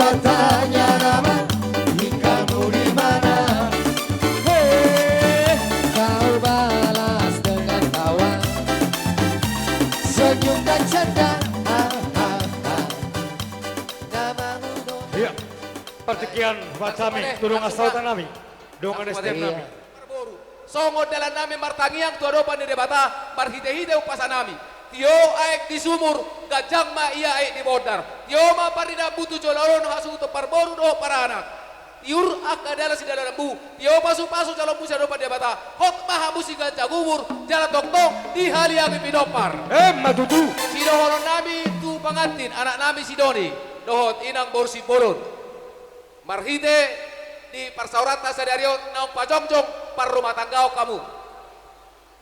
Bertanya nama, di kamu di mana? Hei. Kau balas dengan tawa. Senyum dan canda. Ha, ha, ha. Namamu do. Iya. Partingkian buat kami, tulung asal tanami. Dongan S T M nami. Parboru. Songon dalan nami martangiang tu adopan ni Debata, marhite-hite umpasa nami. Tio aek di sumur, ganjang ma ia aek di bondar. Tio ma parnidaan butuh jolo on hasuhuton parboru dohot paranak. Tiur angka dalan sidalanan mu, tio pasu-pasu calonmu siadopan Debata. Hot ma hamu siganjang umur, jala tongtong dihaliangi pinompar. Emma tutu. Sidohonon nami tu pangantin, anak nami si Doni, dohot inang boru Simbolon. Marhite di parsaoranta sadari on naung pajongjong parrumatanggaon hamu.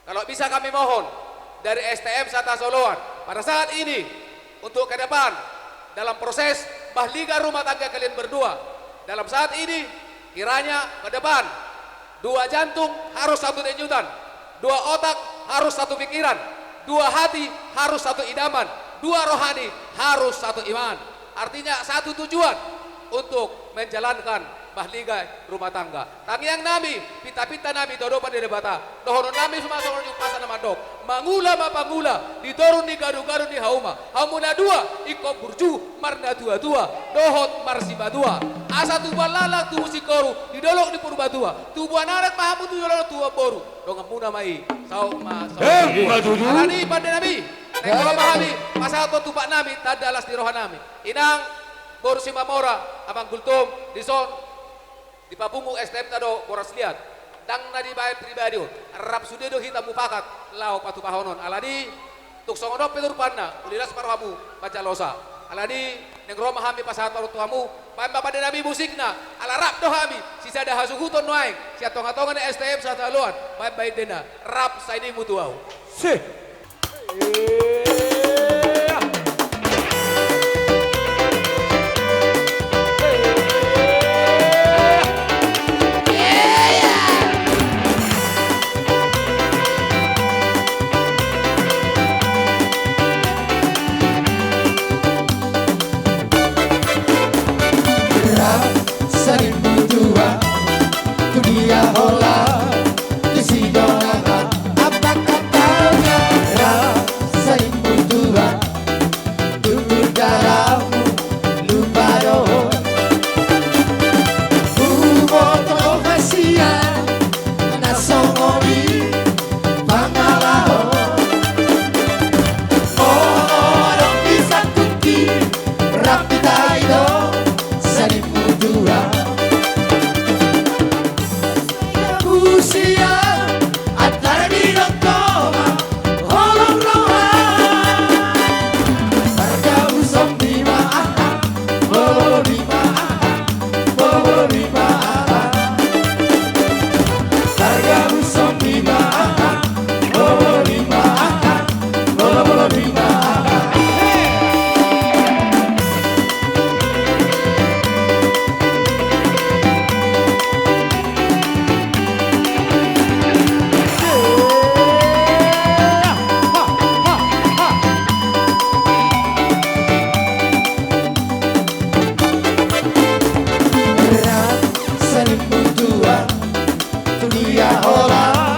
Kalau bisa kami mohon dari S T M Sata Soloan, pada saat ini untuk ke depan dalam proses mahliga rumah tangga kalian berdua, dalam saat ini kiranya ke depan dua jantung harus satu denyutan, dua otak harus satu pikiran, dua hati harus satu idaman, dua rohani harus satu iman. Artinya satu tujuan untuk menjalankan mahligai rumah tangga. Tangiang nami, pinta-pinta nami tu adopan ni Debata. Dohonon nami sumasongon umpasa na mandok. Mangula ma pangula di toru ni garu-garu ni hauma. Hamu na dua ingkon burju marnatua-tua dohot marsimatua. Asa tubuan laklak tubu singkoru di dolok ni Purbatua. Tubuan anak ma hamu tu joloan tubuan boru. Donganmuna ma i. Saut ma saut. Emma tutu. Alani pande nami. Naeng ro ma hami pasahathon tu pak nami tanda las ni roha nami. Inang boru Simamora, Amang Gultom, dison dipapungu S T M-ta do boras liat. Ndang na dibaen pribadi on, rap sude do hita mupakat laho patupahonon. Alani tung songon on pe do rupanna, uli las ma rohamu manjalosa. Alani naeng ro ma hami pasahathon tu hamu, baen ma pande nami musikna, ala rap do hami sisada hasuhuton nuaeng sian tonga-tonga ni S T M Sata Soloan, baen ma endena, rap sai nimu tu ahu. Si. Rap saribu dua, tu dia hola, tu si dongan, apa katanya? Rap saribu dua, tu dalam lupa dohot. Huboto do hasian na songon i pangalaho. Molo adong di sangkutki, rap hita i do saribu dua. Usia antar di dongkoma holong roha. Targa usong lima aha, bolo lima aha, bolo lima aha. Targa usong lima aha, bolo lima aha, bolo lima aha. Rap saribu dua, tu dia hola,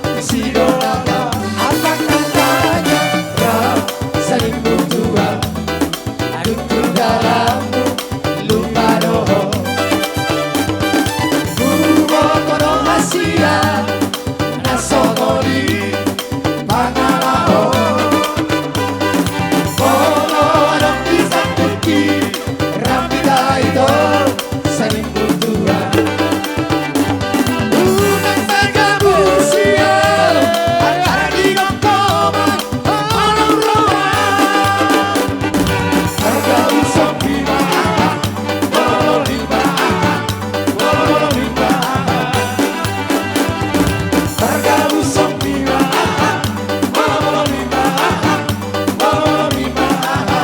tu si dongan, apa katanya? Rap saribu dua, adong tu dalam lupa dohot. Huboto do hasian na songon i pangalaho. Molo adong di sangkutki, rap hita i do saribu dua. Unang saga busia, antar di dongkoma holong roha. Targa usong lima aha, bolo lima aha, bolo lima aha. Targa usong lima aha, bolo lima aha, bolo lima aha.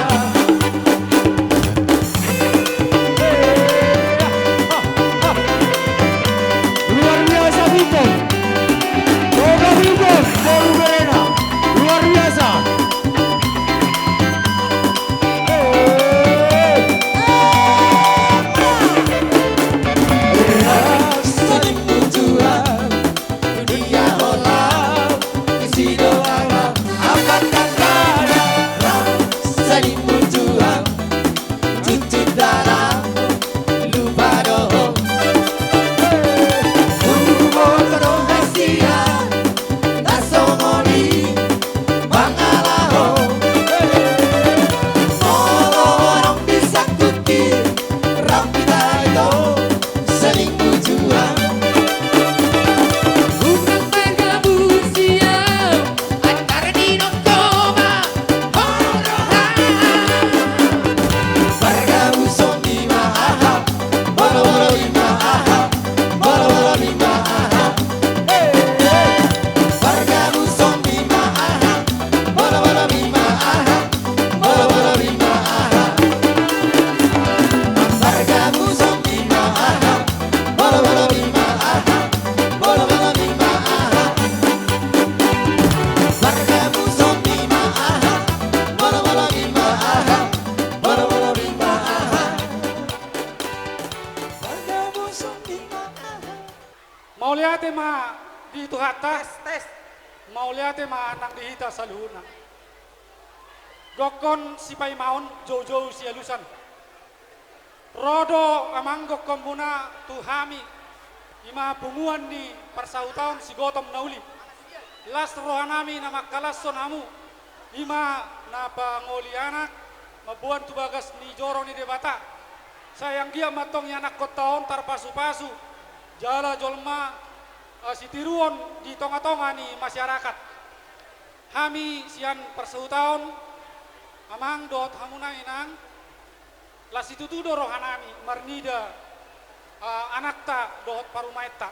Mauliate ma di Tuhanta. Tes, tes. Mauliate ma nang di hita saluhutna. Gokhon sipaimaon, joujou sialusan. Ro do amang gokhonmuna tu hami, i ma punguan ni parsahutaon Sigotom na uli. Las rohanami na mangkalashon hamu, i ma na pangoli anak, mamboan tu bagas ni joro ni Debata. Sai anggiat ma antong ianakkonta on tarpasupasu, jala jolma, eh, sitiruon di tongatonga ni masyarakat. Hami sian parsahutaon, amang dohot hamuna inang, las situtu do rohanami marnida, ah, anakta dohot parumaenta,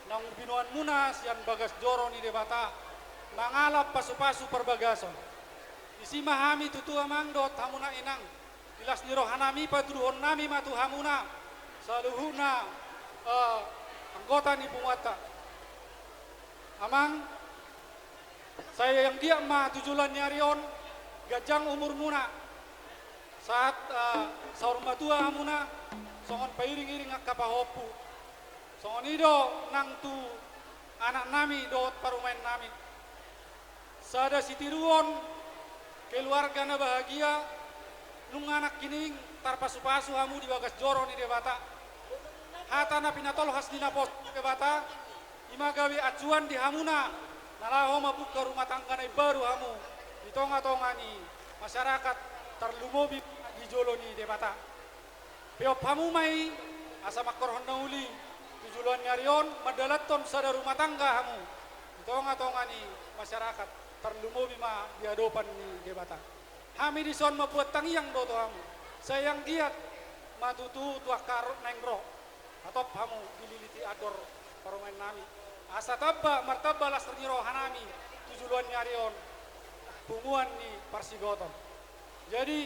naung binoanmuna sian bagas joro ni Debata, mangalap pasupasu parbagason. Disi ma hami tutu amang dohot hamuna inang, di las ni rohanami patuduhonnami ma tu hamuna, saluhutna, eh, anggota ni punguanta. Amang, sai anggiat ma tu joloan ni ari on, ganjang umurmuna. Sahat, eh, saur matua hamuna, songon pairingiring angka pahompu. Songon i do nang tu anaknami dohot parumaennami. Sada sitiruon keluarga na bahagia, nunga nangkining tarpasupasu hamu di bagas joro ni Debata. Hata na pinatolhas ni naposo ni Debata, i ma gabe acuan di hamuna, na laho mambuka rumah tangga na imbaru hamu di tongatonga ni masyarakat, tarlumobi di jolo ni Debata. Peop hamu ma i, asa mangkorhon na uli, tu joloan ni ari on, mandalanhon sada rumah tangga hamu di tongatonga ni masyarakat, tarlumobi ma di adopan ni Debata. Hami dison mambuat tangiang do tu hamu, sai anggiat ma tutu tu angka ro-, naeng ro, hatop hamu dililiti andor parumaennami. Asa tamba, martamba las ni rohanami tu joloan ni ari on, punguan ni parsigotom. Jadi,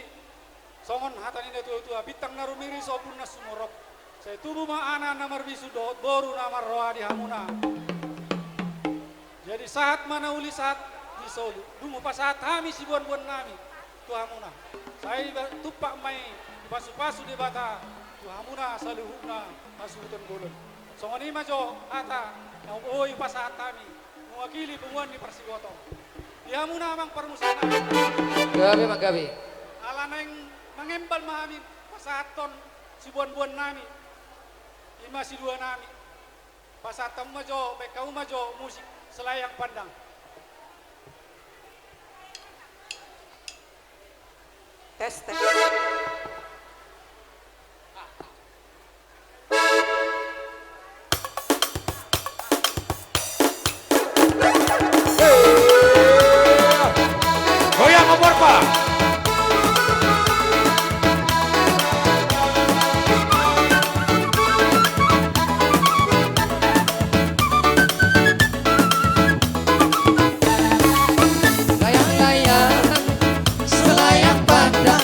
songon hata ni natuatua, bintang na rumiris ombun na sumorop. Sai tubu ma anak na marbisuk dohot boru na marroha di hamuna. Jadi, sahat ma na uli sahat di solu. Dung hupasahat hami siboanboannami tu hamuna, sai ba-, tumpak ma i dipasupasu Debata tu hamuna saluhutna hasuhuton bolon. Songon i ma jo hata na boi hupasahat hami mewakili punguan ni parsigotom. Di hamuna amang parmusik nami. Gabe ma gabe. Ala naeng mangembal ma hami pasahathon siboanboannami, i ma siduanami. Pasahat hamu ma jo, baen hamu ma jo musik Selayang Pandang. Tes, tes. Goyang, Om Orpa. Layang-layang, selayang pandang,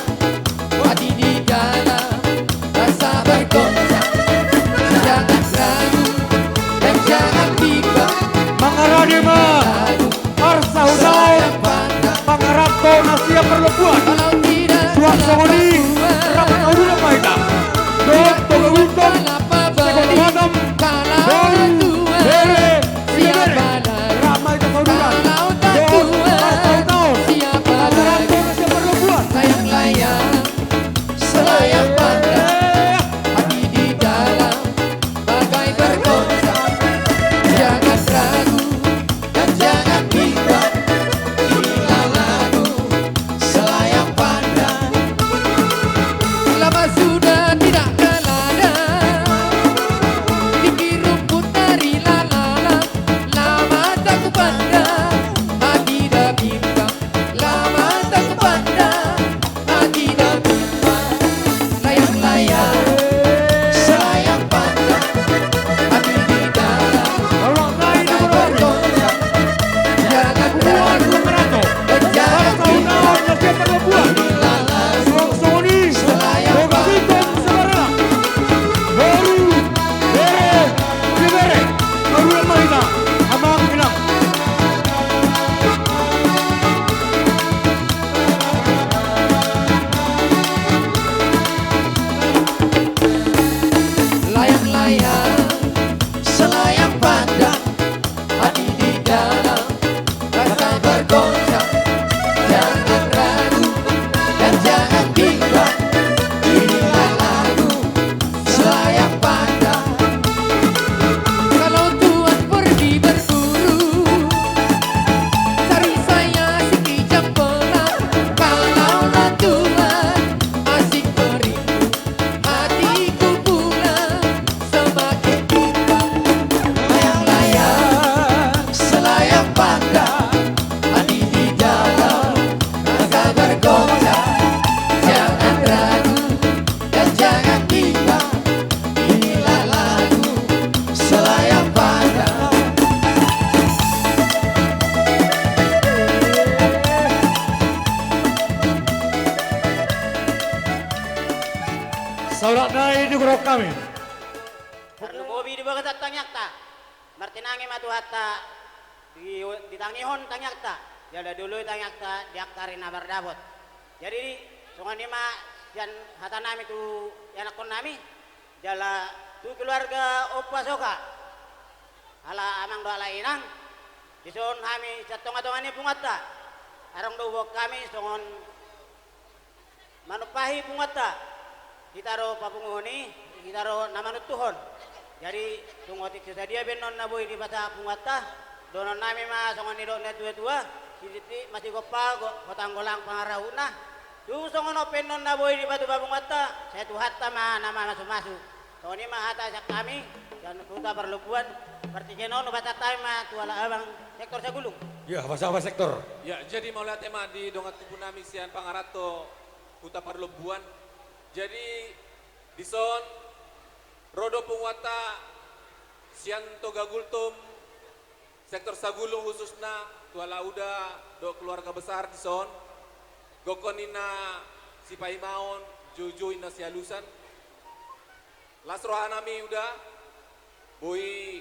Tarlumobi di bagasan tangiangta, martinangi ma Tuhanta, di, ditangihon tangiangta, jala dioloi tangiangta di angka ari na mardapot. Jadi, songon i ma sian hatanami tu ianakkonnami, jala tu keluarga Ompu Asoka, ala amang dohot ala inang, dison hami sian tongatonga ni punguanta, adong do huboan hami songon manumpahi punguanta, hita do papunguhon i, hita do na manuntuhon. Jadi, tung otik so sadia bahenon na boi dipasahat punguanta, dohononnami ma songon nidok ni natuatua, sititi ma sigompa, go-, hotang golang pangarahutna. Tung songon on bahenon na boi dipatupa punguanta, sai Tuhanta ma na mamasumasu. Songon i ma hata sian hami, sian Huta Parlombuan, partingkian on hupasahat hami ma tu halak abang Sektor Sagulung. Ia, pasahat Sektor. Ia, jadi mauliate ma di dongan tubu nami sian Pangaranto Huta Parlombuan. Jadi, dison ro do punguanta sian Toga Gultom, Sektor Sagulung khususna, tu halak uda dohot keluarga besar dison, gokhon ninna sipaimaon, joujou ninna sialusan. Las rohanami uda, boi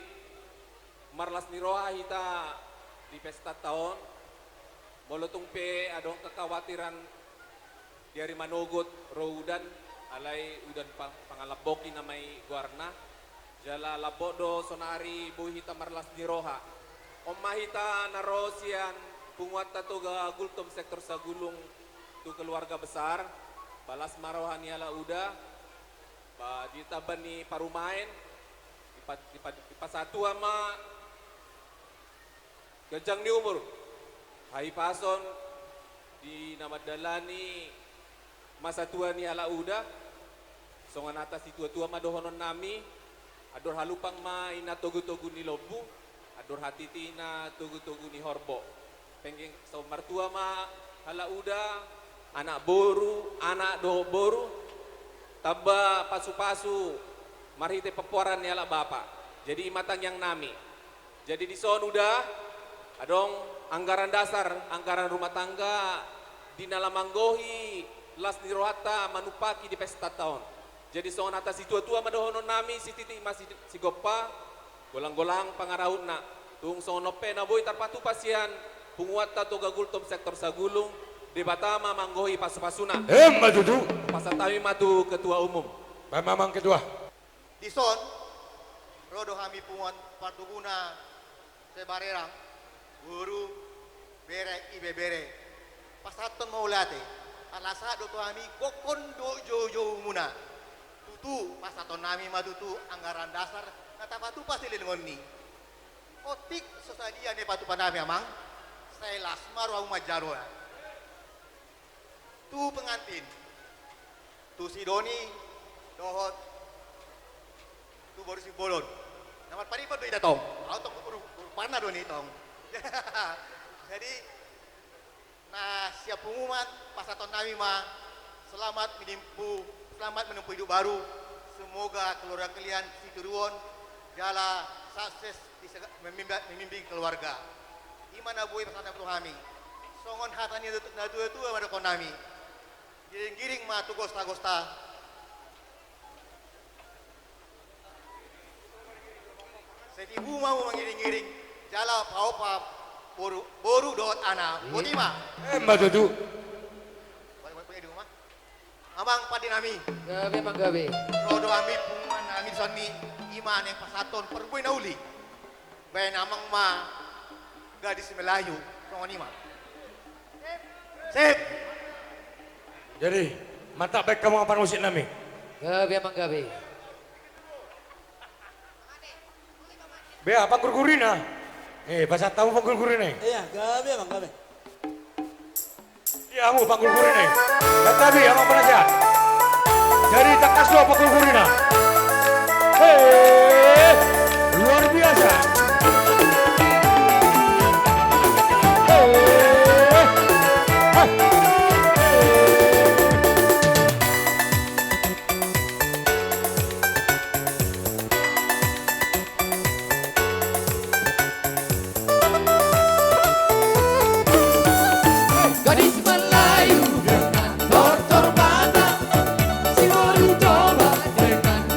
marlas ni roha hita di pestanta on. Molo tung pe adong kekhawatiran di ari manogot ro udan, alai udan pa-, pangalambok i nama i goarna. Jala lambok do sonari boi hita marlas ni roha. On ma hita na ro sian punguanta Toga Gultom Sektor Sagulung tu keluarga besar, balas ma roha ni halak uda, ba di tamba ni parumaen, dipa-, dipa-, dipasahat Tuhan ma ganjang ni umur, hahipason di na mandalani masa tua ni halak uda. Songon hata situatua ma dohononnami, andor halumpang ma inna togutogu ni lombu, andor hatiti inna togutogu ni horbo. Penggeng saur matua ma halak uda, anak boru, anak dohot boru, tamba pasupasu marhite pampoaran ni halak bapa. Jadi i ma tangiangnami. Jadi dison uda, adong anggaran dasar, anggaran rumah tangga, di na laho manggohi las ni rohanta manumpahi di pestanta on. Jadi songon hata situatua ma dohononnami, sititi ma si-, sigompa, golanggolang pangarahutna. Tung songon on pe na boi tarpatupa sian punguanta Toga Gultom Sektor Sagulung, Debata ma manggohi pasupasuna. Emma tutu. Pasahat hami ma tu ketua umum. Baen ma amang ketua. Dison, ro do hami punguan partobuna sebarerang, boru, bere, ibebere. Pasahathon mauliate, ala sahat do tu hami gokhon dohot joujoumuna. Tutu, pasahatonnami ma tutu anggaran dasar na tapatupa silehonononni. Otik so sadia na dipatupanami amang, sai las ma rohamu manjalo. Tu pengantin, tu si Doni, dohot tu boru Simbolon. Na marpariban do hita tong. Au tong ur-, urpanna do ni tong. Jadi, na sian punguan pasahatonnami ma, selamat menempuh, selamat menempuh hidup baru. Semoga keluarga kalian sitiruon jala sukses di sega-, memimba-, memimpin keluarga. I ma na boi pasahat tu hami. Songon hata ni natu-, natuatua ma dohononnami. Giringgiring ma tu gostagosta. Sai tibu ma hamu mangiringiring. Jala paopat boru, boru dohot anak. Boti ma. Emma tutu. Boti, boti, boti, boti ma. Amang pandenami. Gabe, amang, gabe. Ro do hami punguannami dison, i ma naeng pasahathon parbue na uli. Baen amang ma gadis Melayu, songon i ma. Sip. Jadi, mantap baen hamu amang parmusiknami. Gabe, amang, gabe. Bea, panggurgurina. Eh, pasahat hamu panggurgurina. Ia, gabe, amang, gabe. Ia, hamu panggurgurina. Santabi, amang penasehat. Jadi, tangkas do panggurgurina. Hei, luar biasa. Hei, hei. Gadis Melayu dengan tortor Batak, si boru Toba dengan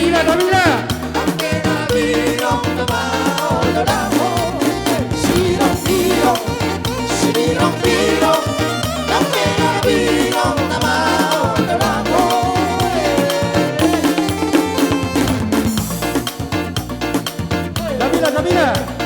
Tabila, tabila. Tabila, tabila.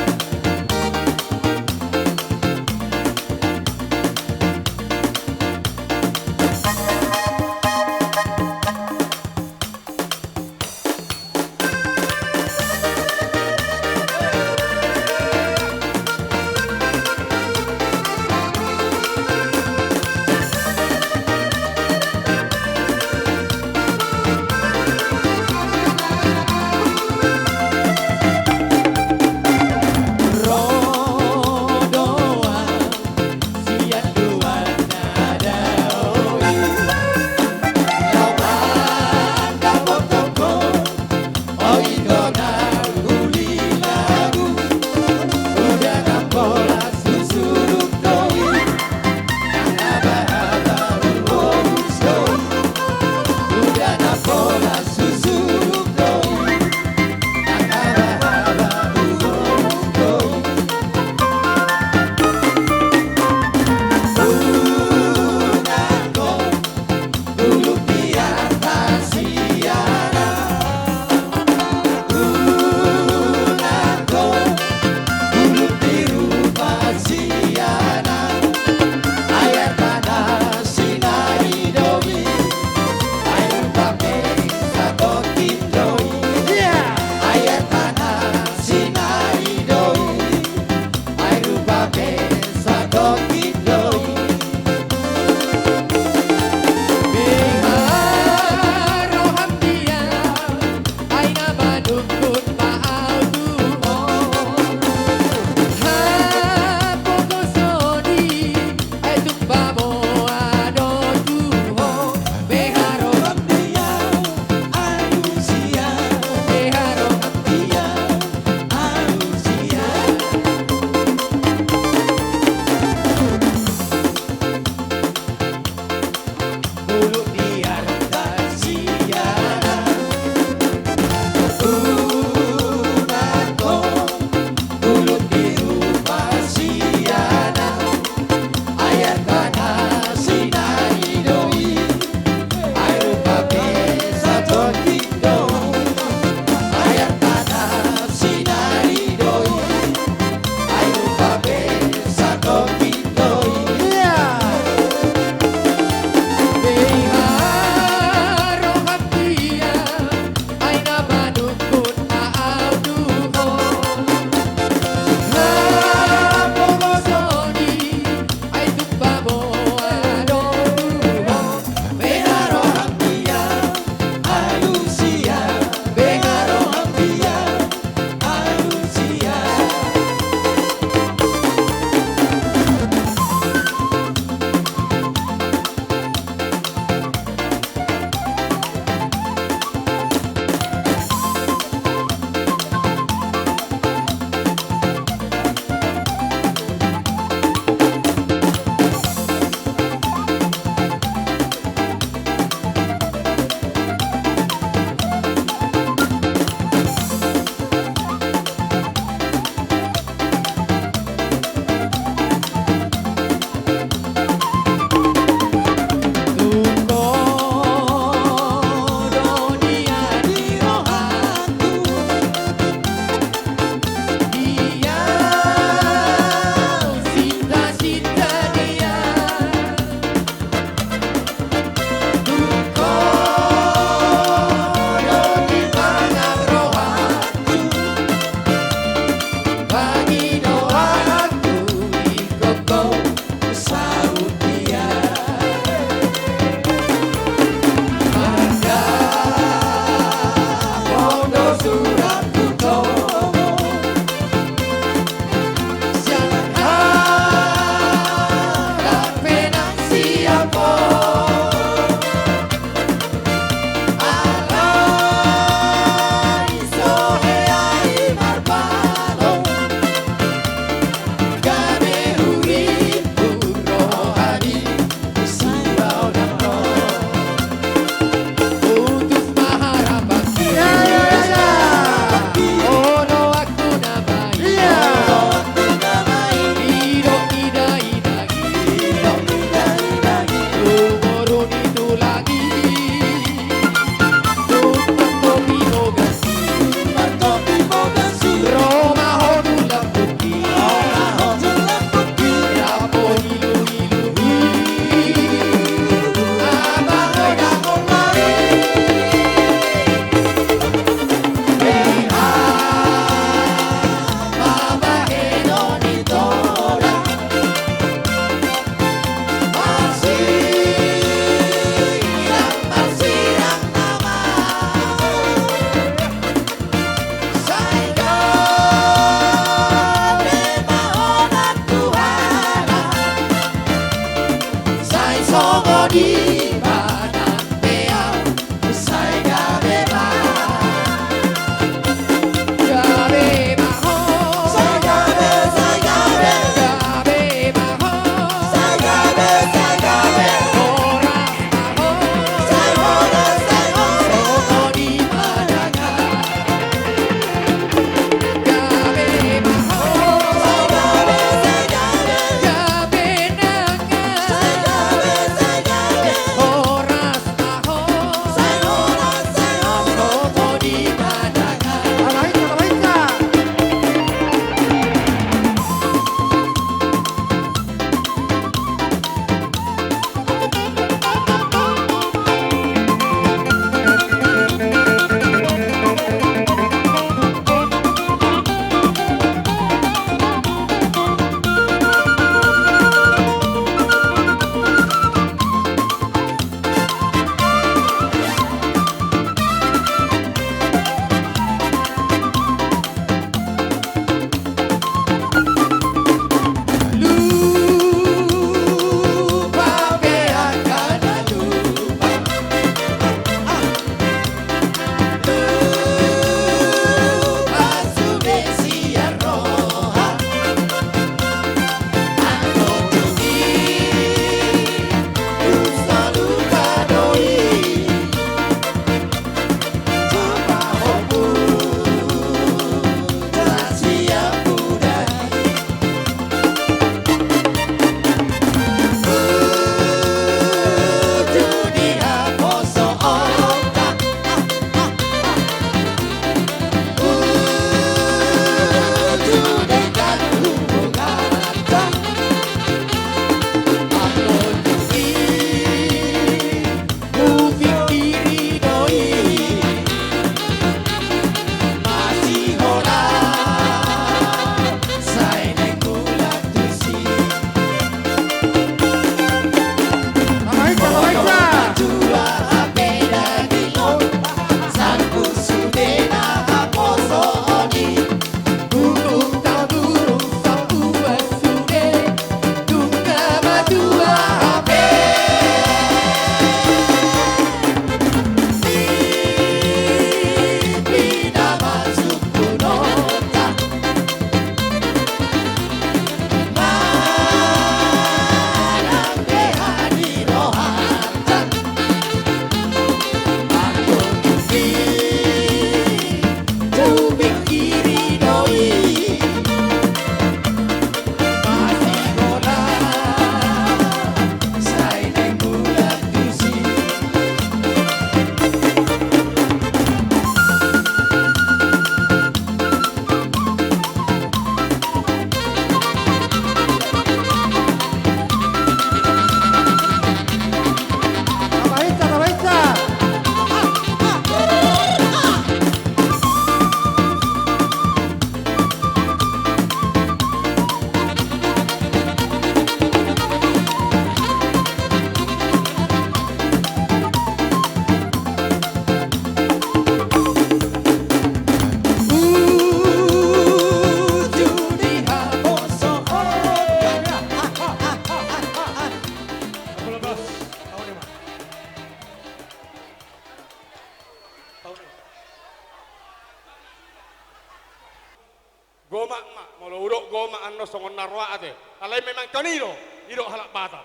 Gomak ma, molo hudok gomak annon songon na roa ate. Alai memang toni do, didok halak Batak.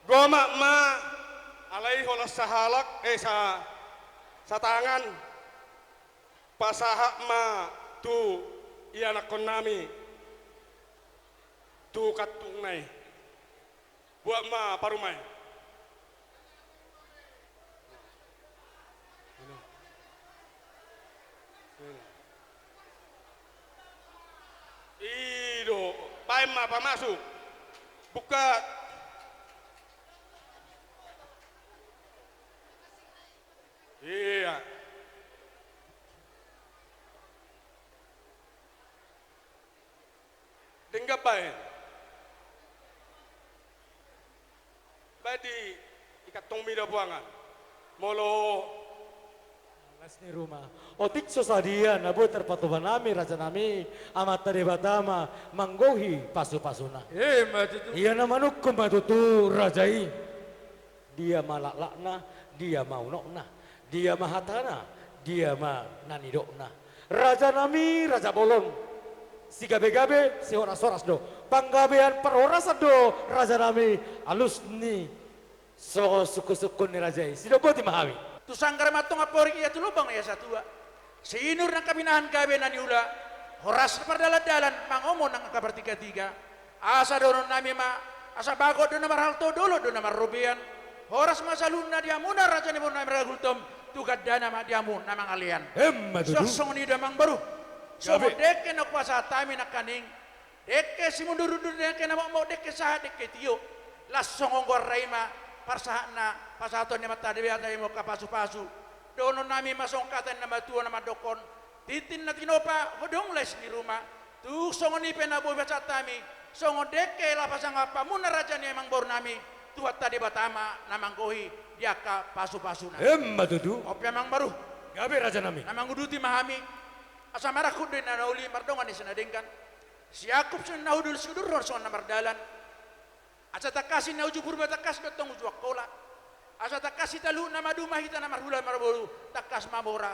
Gomak ma, alai holan sahalak, eh, sa-, satangan, pasahat ma tu ianakkonnami, tu kantungna i. Buat ma parumaen. I do, baen ma pamasuk. Buka. Ia. Denggan baen. Baen di, di kantongmi da buangan. Molo. Las ni ruma. Otik so sadia na boi tarpatupa nami rajanami, Amanta Debata ma manggohi pasupasuna. Emma tutu. Ia na manungkun ma tutu raja i. Dia ma laklakna, dia ma unokna, dia ma hatana, dia ma na nidokna. Rajanami, raja bolon, sigabegabe, sihorashorasho do. Panggabean parhorasan do, rajanami, alus ni songon sungkunsungkun ni raja i. Sidok boti ma hami. Tu sanggar ma antong amporik, ia tu lobang na ia satua. Sinur nangkin pinahan gabe na niula, horas pardalandalan, mangomo nangkin partigatiga. Asa dohononnami ma, asa bagot do na marhalto, dolok do na marrobean. Horas ma saluhutna di hamuna raja ni boru nami Raja Gultom, tu gandana ma di hamu na mangalean. Emma tutu. Suang songon i do amangboru. Songon dengke na hupasahat hami nangkaning, dengke simundurundur, dengke na mokmok, dengke sahat, dengke tio. Laos songon goarna i ma parsahatna, pasahaton ni Amanta Debata i ma angka pasupasu. Dohononnami ma songon hata ni na matua na mandokhon: Tintin na tinopa, hodong lais ni ruma. Tung songon i pe na boi pasahat hami, songon dengke laho pasangap hamuna raja ni amangboru nami, Tuhanta Debata ma na manggohi di angka pasupasuna. Emma tutu. On pe amangboru. Gabe rajanami. Na manguduti ma hami. Asa marangkup do inna na uli mardongan ni si na denggan. Siangkup sian na hundul, siudurhon songon na mardalan. Asa tangkas inna uju Purba, tangkas do antong uju Angkola. Asa tangkas hita luhut na maduma, hita na marhula marboru, tangkas mamora.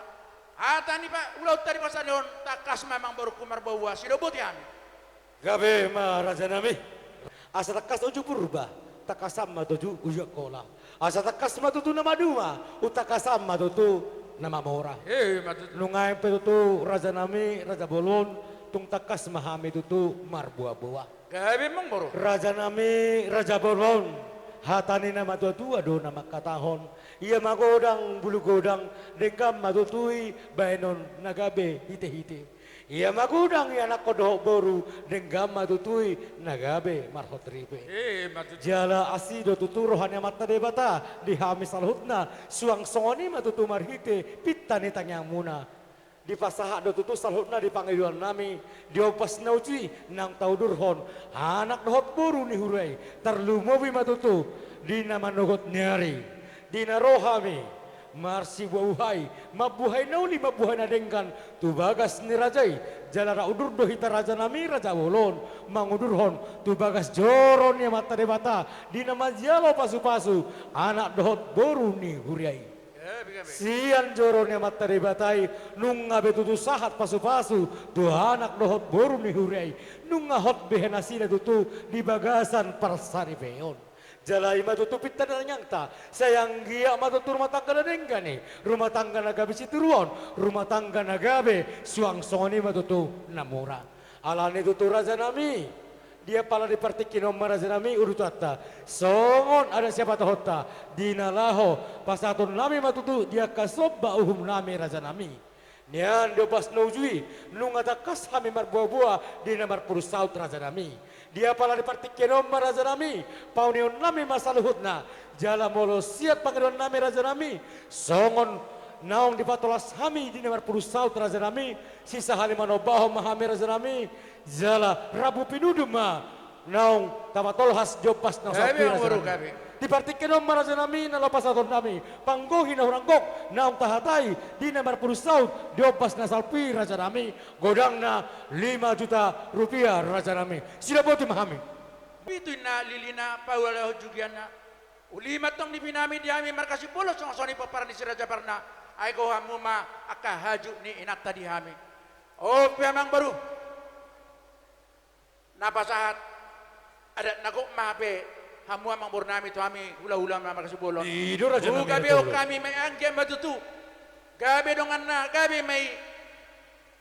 Hata ni pa-, ulaonta di parsadahon, tangkas ma amangborungku marboaboa, sidok boti hami. Gabe ma rajanami. Asa tangkas uju Purba, tangkasan ma tutu uju Angkola. Asa tangkas ma tutu na maduma, tangkasan ma tutu na mamora. Emma tutu. Nunga pe tutu rajanami, raja bolon, tung tangkas ma hami tutu marboaboa. Gabe amangboru. Rajanami, raja bolon, hata ni na matuatua do na mangkatahon: Ia magodang bulu godang, denggan ma tutu i bahenon na gabe hitehite. Ia magodang ianakhon dohot boru, denggan ma tutu i na gabe marhot ripe. Emma tutu. Jala asi do tutu roha ni Amanta Debata di hami saluhutna, suang songon i ma tutu marhite pinta ni tangiangmuna. Dipasahat do tutu saluhutna di pangidoannami, di ombas na uju i naung taudurhon anak dohot boru ni huria i, tarlumobi ma tutu di na manogot ni ari, di na ro hami marsibuhabuhai, mambuhai na uli, mambuhai na denggan tu bagas ni raja i. Jala rap udur do hita rajanami, raja bolon, mangudurhon tu bagas joro ni Amanta Debata di na manjalo pasupasu anak dohot boru ni huria i. Gabe, gabe. Sian joro ni Amanta Debata i, nunga be tutu sahat pasupasu tu anak dohot boru ni huria i, nunga hot be nasida tutu di bagasan parsaripeon. Jala i ma tutu pinta ni tangiangta, sai anggiat ma tutu rumah tangga na denggan i, rumah tangga na gabe sitiruon, rumah tangga na gabe suang songon i ma tutu na mura. Alani tutu rajanami, di apala di partingkian on ma rajanami, udutonta, songon adat sipatahonta, di na laho pasahatonnami ma tutu di angka somba uhumnami rajanami. Nian di ombas na uju i, nunga tangkas hami marboaboa di na marpudun saut rajanami. Di apala di partingkian on ma rajanami, paunihonnami ma saluhutna, jala molo sian pangidoannami rajanami, songon naung dipatolas hami di na marpudun saut rajanami, sisahali manombahon ma hami rajanami, jala rambu pinudun ma naung tapatolhas di ombas na salpu i rajanami. Gabe. Di partingkian on ma rajanami, na laho pasahatonnami panggohi na hurang gok naung tahatai di na marpudun saut di ombas na salpu i rajanami, godangna lima juta rupiah rajanami. Sidok boti ma hami. Pitu inna lilina, paula dohot jugianna. Uli ma antong nipinami di hami marga Simbolon, songon songon i pomparan ni si Raja Parna. Ai gohi hamu ma angka hajut ni inanta di hami. On pe amangboru, na pasahat adat na gok ma hape hamu amangborunami tu hami hulahula na marga Simbolon. I do rajanami. Gabe on hami ma i, anggiat ma tutu gabe donganna, gabe ma i.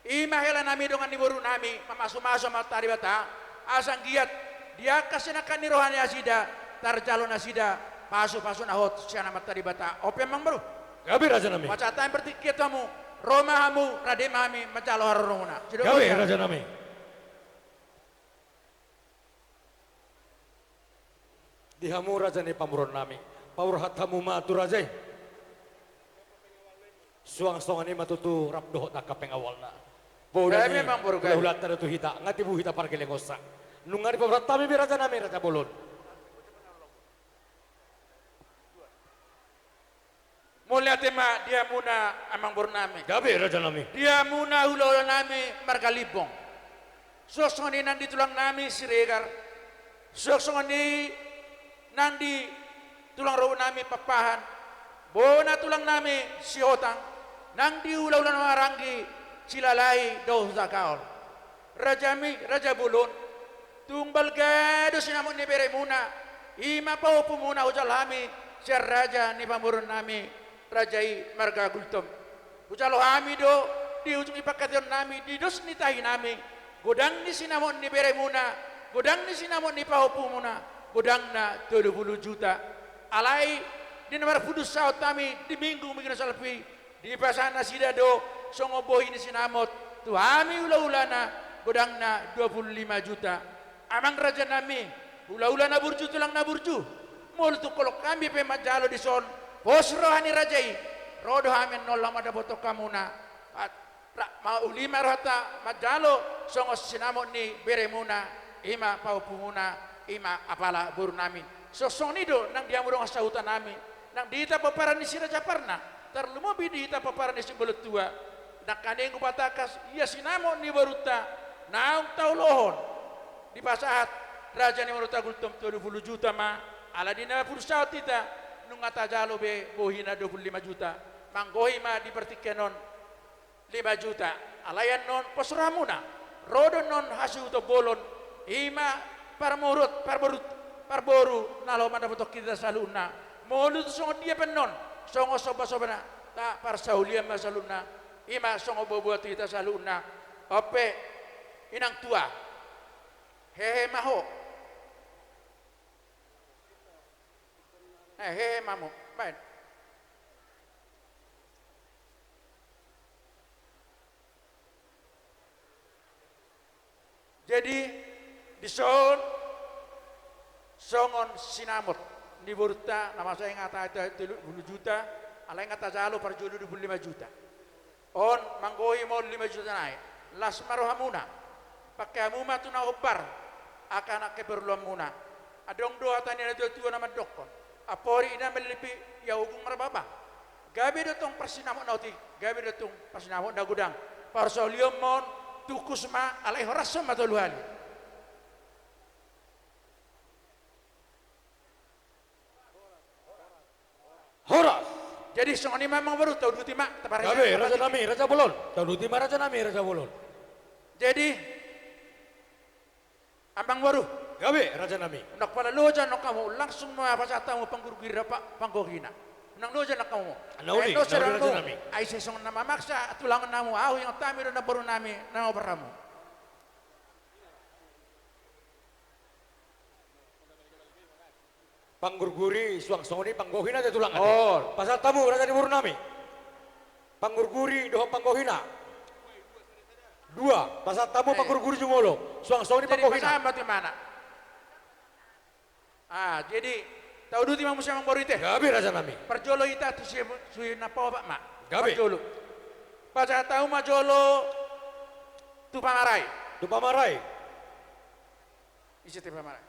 I ma helanami, dongan ni borunami, mamasumasu Amanta Debata, asa anggiat di angka sinangkap ni roha ni nasida, tarjalo nasida pasupasu na hot sian Amanta Debata. On pe amangboru. Gabe rajanami. Pasahat hami partingkian tu hamu, ro ma hamu, rade ma hami manjalo haroromuna. Sidok boti. Gabe rajanami. Di hamu raja ni pamoruonnami, paborhat hamu ma tu raja i. Suang songon i ma tutu rap dohot angka pengawalna. Poda ni hulahulanta do tu hita, nga tibu hita pargellengonsa. Nunga dipaborhat hami be rajanami, raja bolon. Mauliate ma di hamuna amangborunami. Gabe rajanami. Di hamuna hulahulanami marga Limbong. Suang songon i nang di tulangnami Siregar. Suang songon i nang di tulang rorobot nami Pakpahan, bona tulang nami Sihotang, nang di hulahula na marhaha i Silalahi dohot Hutagaol. Raja nami, raja bolon, tung balga do sinamot ni beremuna, i ma pahompumuna hujalo hami sian raja ni pamoruon nami, raja i marga Gultom. Hujalo hami do di ujung ni pangkataion nami, di dos ni tahi nami, godang ni sinamot ni beremuna, godang ni sinamot ni pahompumuna, godangna tolu pulu juta. Alai di na marpudun saut hami di minggu, minggu na salpu i, dipasahat nasida do songon bohi ni sinamot tu hami hulahulana, godangna dua pulu lima juta. Amang raja nami, hulahula na burju, tulang na burju, molo tung holong hami pe manjalo dison, pos roha ni raja i, ro do hami annon laho mandapothon hamuna. At-, ra-, ma-, uli ma rohanta manjalo songon sinamot ni beremuna, i ma pahompumuna, i ma apala boru nami. Songon i do nang di hamu dongan sahuta nami, nang di hita pomparan ni Si Raja Parna, tarlumobi di hita pomparan ni Simbolon Tua. Nangkaning hupatangkas ia sinamot ni borunta naung taulohon, dipasahat raja ni borunta Gultom tolu pulu juta ma, ala di na pudun saut hita, nunga tajalo be bohina dua pulu lima juta. Manggohi ma di partingkian on lima juta. Alai annon pos rohamuna, ro do annon hasuhuton bolon, i ma parmorot, parboru, parboru na laho mandapothon hita saluhutna. Molo tung songon dia pe annon, songon sombasomba na, taparsaulian ma saluhutna, i ma songon boaboa tu hita saluhutna. On pe, inang tua, hehe ma ho. Eh, hehe ma ho. Baen. Jadi, dison songon sinamot ni borunta, na masa ingat hata tolu pulu juta, alai ingat tajalo parjolo dua pulu lima juta. On, manggohi ma on lima juta nai. Las ma rohamuna. Pangke hamu ma tu na hombar angka na keperluanmuna. Adong do hata ni natuatua na mandokkon: Amporik ina mallipik, ia ogung marbabang. Gabe do tong parsinamot na otik, gabe do tong parsinamot na godang. Parsaulion ma on, tungkus ma, alai horashon ma tolu hali. Horas. Jadi songon i ma amangboru, tauduti ma, taparhite. Gabe, raja nami, raja bolon. Tauduti ma raja nami, raja bolon. Jadi, amangboru. Gabe, raja nami. Unang pola loja annon hamu, langsung ma pasahat hamu panggurguri dohot panggohina. Unang loja annon hamu. Nauli, eh, nauli, raja nami. Ai sai songon na mamaksa tulang hamu, ahu ingot hami do namboru nami na maopat hamu. Panggurguri suang songon i panggohina, tulang ate. Pasahat hamu, raja ni boru nami. Panggurguri dohot panggohina. Dua, pasahat hamu, eh, panggurguri jumolo. Suang songon i panggohina. Jadi pasahat ma tu imana. Ah, jadi tauduti ma muse amangboru ate. Gabe, raja nami. Parjolo hita tu si, si na paopat ma. Gabe. Parjolo. Pasahat hamu ma jolo tu pamarai. Tu pamarai. Ise tu pamarai?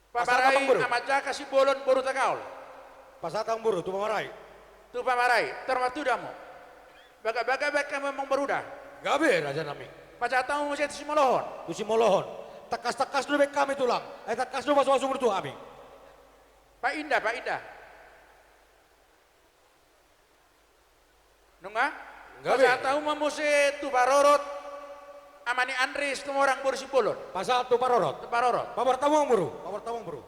Pamarai, pasahat amangboru. Aman Jaka Simbolon boru Tagaol. Pasahat amangboru tu pamarai. Tu pamarai, tarpatuda hamu. Bagak-bagak baen hamu amangboru da. Gabe, raja nami. Pasahat hamu muse tu simolohon. Tu simolohon. Tangkas-tangkas do baen hami, tulang. Eh, tangkas do pasu-pasumuna tu hami. Pak Indah, Pak Indah. Nunga? Gabe. Pasahat hamu ma muse tu parorot, ama ni Andri Situmorang boru Simbolon. Pasahat tu parorot. Tu parorot. Paboa hamu amangboru. Paboa hamu amangboru.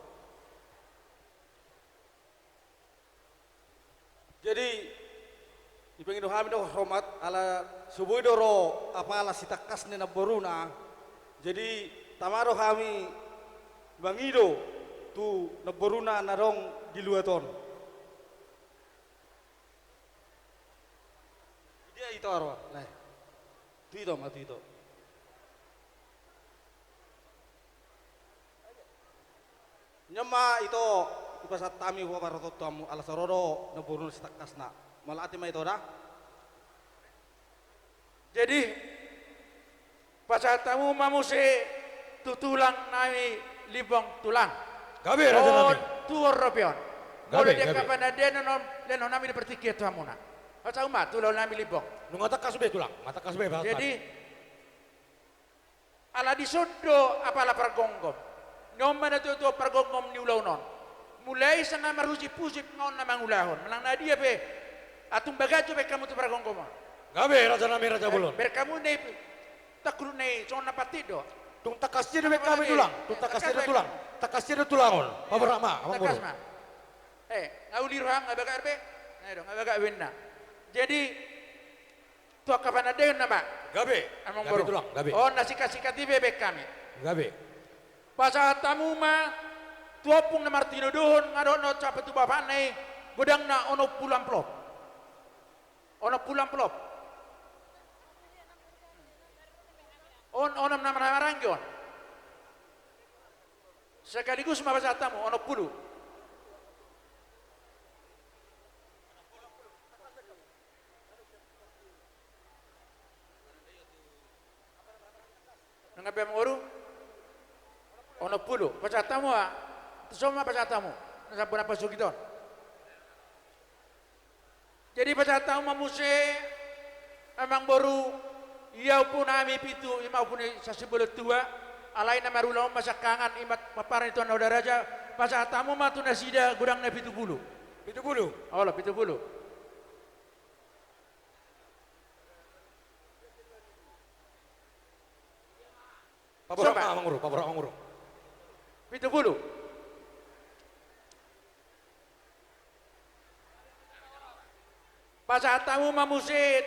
Jadi, dipangido hami do hormat, ala so boi do ro apala sitangkas ni namboruna. Jadi, tama do hami mangido tu namboruna na adong di luat on. Dia ito aro, lae. Tu ito ma, tu ito. Nian ma ito, dipasahat hami paparotonton hamu, ala so ro do namboruna sitangkasna. Mauliate ma ito da. Jadi, pasahat hamu ma muse tu tulang nami Limbong, tulang. Gabe, raja nami. On, tulang robeon. Gabe, gabe. Molo di angka panandaion on, lehon hami di partingkian tu hamuna. Pasahat hamu ma tu tulang nami Limbong. Nunga tangkas be, tulang. Nunga tangkas be, pasahat hami. Jadi, Ala dison do apala pargomgom. Ni on ma na tuatua pargomgom ni ulaon on. Mulai sian na marhusip-husip nga on na mangulahon. Manang na dia pe, atung bagas jo baen hamu tu pargomgom on. Gabe, raja nami, raja bolon. Baen hamu na i, tangkudu na i, songon na patik do. Tung tangkas i do baen hami, tulang. Tung tangkas i do, tulang. Tangkas i do, tulang, on. Paborhat ma, amangboru. Tangkas ma. Eh, nga uli roham, nga bagak be. Na i do, nga bagak be ninna. Jadi, tu angka panandaion nama. Gabe. Amangboru. Gabe, tulang, gabe. On na singkat-singkat i pe baen hami. Gabe. Pasahat hamu ma tu ompung na martinodohon, nga dohot na sahat tu bapakna i, godangna onom pulu amplop. Onom pulu amplop. On, onom na marhahamaranggi on. Sekaligus ma pasahat hamu, onom pulu. Nunga be, amangboru? Onom pulu. Pasahat hamu ma. Tuson ma pasahat hamu. Na sambungan pasogit on. Jadi pasahat hamu ma muse, amangboru, ia ompu nami pitu, i ma ompu ni sasi bolon tua, alai na marulaon ma siangkangan, i ma pomparan ni Tuan Odaraja, pasahat hamu ma tu nasida godangna pitu pulu. Pitu pulu. Olo, pitu pulu. Paborhat ma, amangboru, paborhat ma, amangboru. Pitu pulu. Pasahat hamu ma muse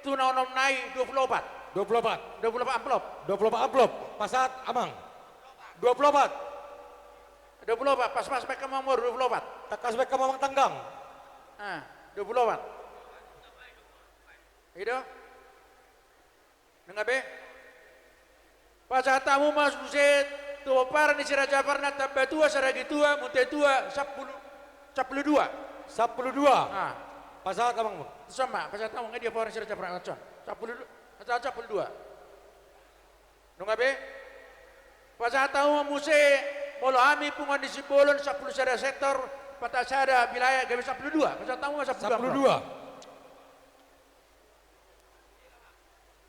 tu na onomna i, dua pulu opat. Dua pulu opat. Dua pulu opat amplop. Dua pulu opat amplop. Pasahat, amang. Dua pulu opat. Dua pulu opat. Pas, pas, baen hamu, amangboru, dua pulu opat. Tangkas baen hamu, amang tanggang. Ah, dua pulu opat. I do. Nunga be? Pasahat hamu ma muse tu pomparan ni Si Raja Parna, Tambatua, Saragitua, Muntiatua, sampulu, sampulu dua. Sampulu dua. Ah. Pasahat, amang. Tuson ma, pasahat hamu, nga dia pomparan ni Si Raja Parna, tuson. Sampulu du-, pasahat sampulu dua. Nunga be? Pasahat hamu ma muse, molo hami punguan ni Simbolon, sampulu sada sektor, patak sada wilayah, gabe sampulu dua. Pasahat hamu ma sampulu dua. Sampulu dua.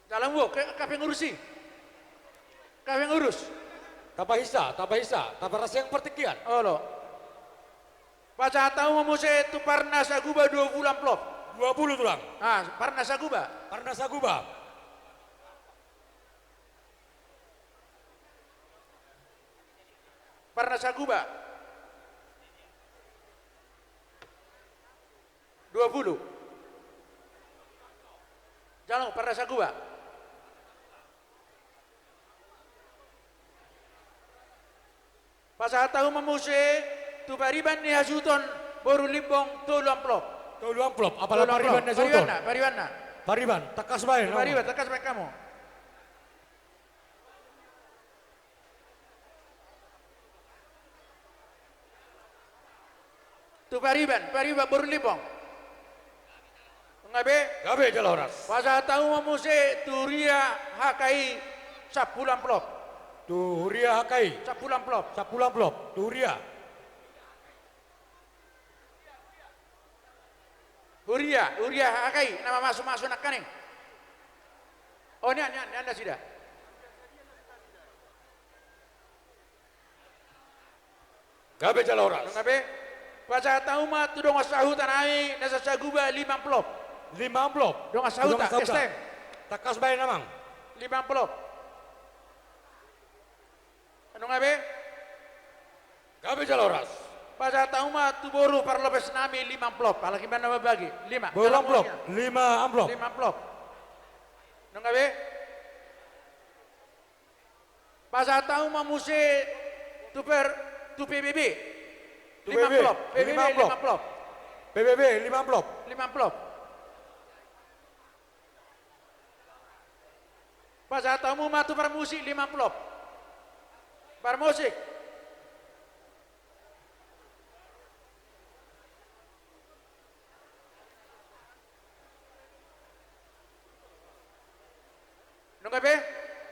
Jala molo, ke, angka pengurus i. Angka pengurus. Tapahinsa, tapahinsa, taparaseng partingkian. Olo. Pasahat hamu ma muse tu Parna Saguba dua pulu amplop. Dua pulu, tulang. Ah, Parna Saguba. Parna Saguba. Parna Saguba. Dua pulu. Jalo, Parna Saguba. Pasahat hamu ma muse tu pariban ni hasuhuton boru Limbong tolu amplop. Tolu amplop, apala pariban ni hasuhuton. Paribanna, paribanna. Pariban, tangkas baen. Pariban, tangkas baen hamu. Tu pariban, pariban boru Limbong. Nunga be? Gabe jala horas. Pasahat hamu ma muse tu huria H K I sampulu amplop. Tu huria H K I. Sampulu amplop. Sampulu amplop. Tu huria. Huria, huria H K I, na mamasumasu nangkaning. Oh, nian, nian, nian nasida. Gabe jala horas. Nunga be? Pasahat hamu ma tu dongan sahuta nami na Saguba lima amplop. Lima amplop. Dongan sahuta, S T M. Tangkas baen, amang. Lima amplop. Nunga be? Gabe jala horas. Pasahat hamu ma tu boru parlopes nami lima amplop. Halak i ma na mambagi. Lima. Boru amplop. Lima amplop. Lima amplop. Nunga be? Pasahat hamu ma muse tu per, tu P B B. Lima amplop. P B B lima amplop. P B B lima amplop. Lima amplop. Pasahat hamu ma tu parmusik lima amplop. Parmusik. Nunga be?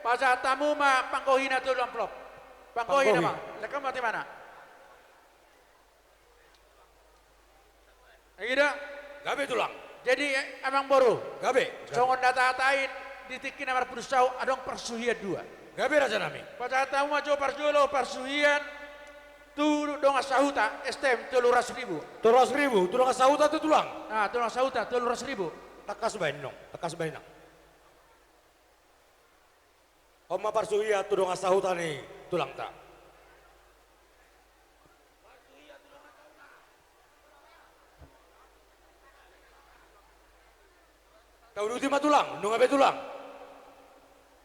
Pasahat hamu ma panggohina tolu amplop. Panggohi nama. Lengkap mati mana? Ida? Gabe tulang. Jadi, eh, amang boru. Gabe. Songon na tahatai di tingki na marpudun saut adong parsuhian dua. Gabe, rajanami. Pasahat hamu ma jo parjolo parsuhian tu dongan sahuta, S T M tolu ratus ribu. Tolu ratus ribu tu dongan sahuta tu tulang. Ah, tu dongan sahuta tolu ratus ribu. Tangkas baen, nong, tangkas baen, nang. On ma parsuhian tu dongan sahuta ni tulangta. Tauduti ma, tulang, nunga be, tulang.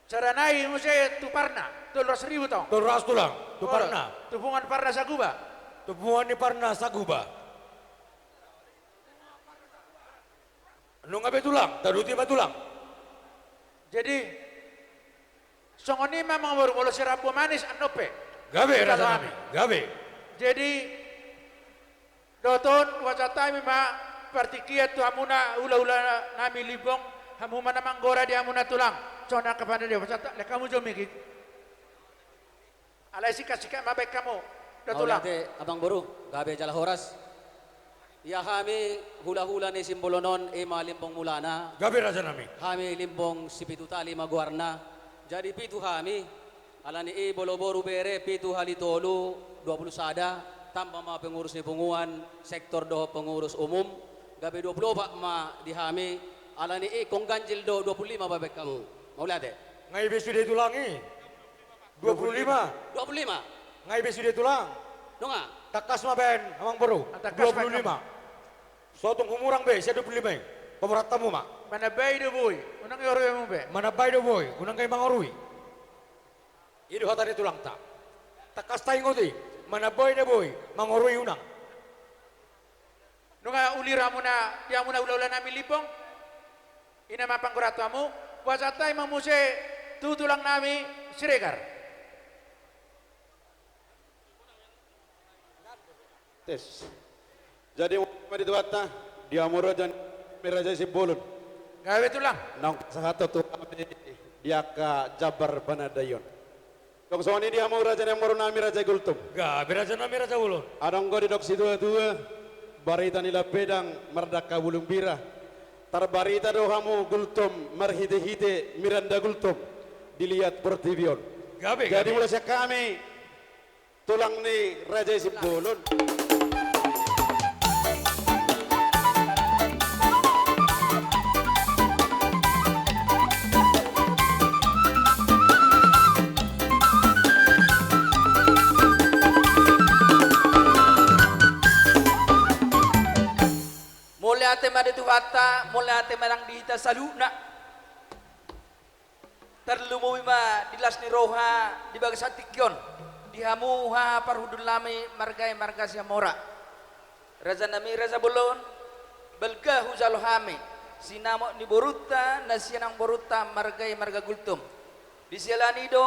Sada nai muse tu Parna, tolu ratus ribu tong. Tolu ratus, tulang, tu Parna. Tu punguan Parna Saguba. Tu punguan ni Parna Saguba. Nunga be, tulang, tauduti ma, tulang. Jadi, songon i ma, amangboru, molo sirambu manis annon pe. Gabe, rajanami, gabe. Jadi, dohot on, pasahat hami ma partingkian tu hamuna hulahula nami Limbong, hamu ma na manggora di hamuna tulang. Songon i angka pande, pasahat, lehon hamu jo mik i. Alai singkat-singkat ma baen hamu. Mauliate, tulang. Amangboru, gabe jala horas. Ia hami hulahula ni Simbolon on, i ma Limbong mulana. Gabe, rajanami. Hami Limbong Sipitu Tali ma goarna. Jadi pitu hami, alani i molo boru bere pitu hali tolu, dua pulu sada, tamba ma pengurus ni punguan, sektor dohot pengurus umum, gabe dua pulu opat ma di hami, alani i ingkon ganjil do dua pulu lima baen hamu. Mauliate. Nga i be sude, tulang, i? Dua pulu lima. Dua pulu lima. Nga i be sude, tulang? Nunga. Tangkas ma baen, amangboru. Ah, tangkas baen, dua pulu lima. So tung humurang be sian dua pulu lima i. Paborat hamu ma. Manambai do boi, unang i orui hamu be. Manambai do boi, unang i mangorui. I do hata ni tulangta. Tangkas taingot i, manambai do boi, mangorui unang. Nunga uli rohamuna di hamuna hulahula nami Limbong, i na ma panggoraon hamu, pasahat hami ma muse tu tulang nami Siregar. Tes. Jadi, ma di Tuhanta, di hamu raja, raja Simbolon. Gabe, tulang. Naung pasahathon tu hami di angka jambar panandaion. Tong songon i di hamu raja ni amangboru nami, raja Gultom. Gabe, raja nami, raja Bolon. Adong do didok situatua, barita ni Lampedang mardangka bulung bira. Tarbarita do hamu Gultom marhitehite Miranda Gultom di liat portibi on. Gabe, gabe. Jadi, molo sian hami, tulang ni raja Simbolon. Mauliate ma di Tuhanta, mauliate ma nang di hita saluhutna. Tarlumobi ma di las ni roha di bagasan tingki on, di hamu haha parhundul nami marga i marga Sihamora. Raja nami, raja Bolon, balga hujalo hami sinamot ni borunta na sian amangborunta marga i marga Gultom. Disiala ni i do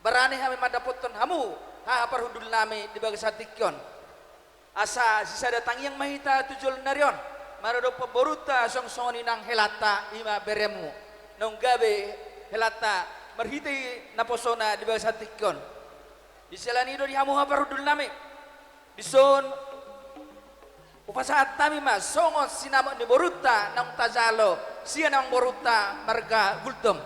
barani hami mandapothon hamu haha parhundul nami di bagasan tingki on. Asa sisada tangiang ma hita tu joloan ni ari on, maradophon borunta songon songon i nang helanta, i ma beremu. Naung gabe helanta marhite naposona di bagasan tingki on. Disiala ni i do di hamu haha parhundul nami, dison hupasahat hami ma songon sinamot ni borunta naung tajalo sian amangborunta marga Gultom.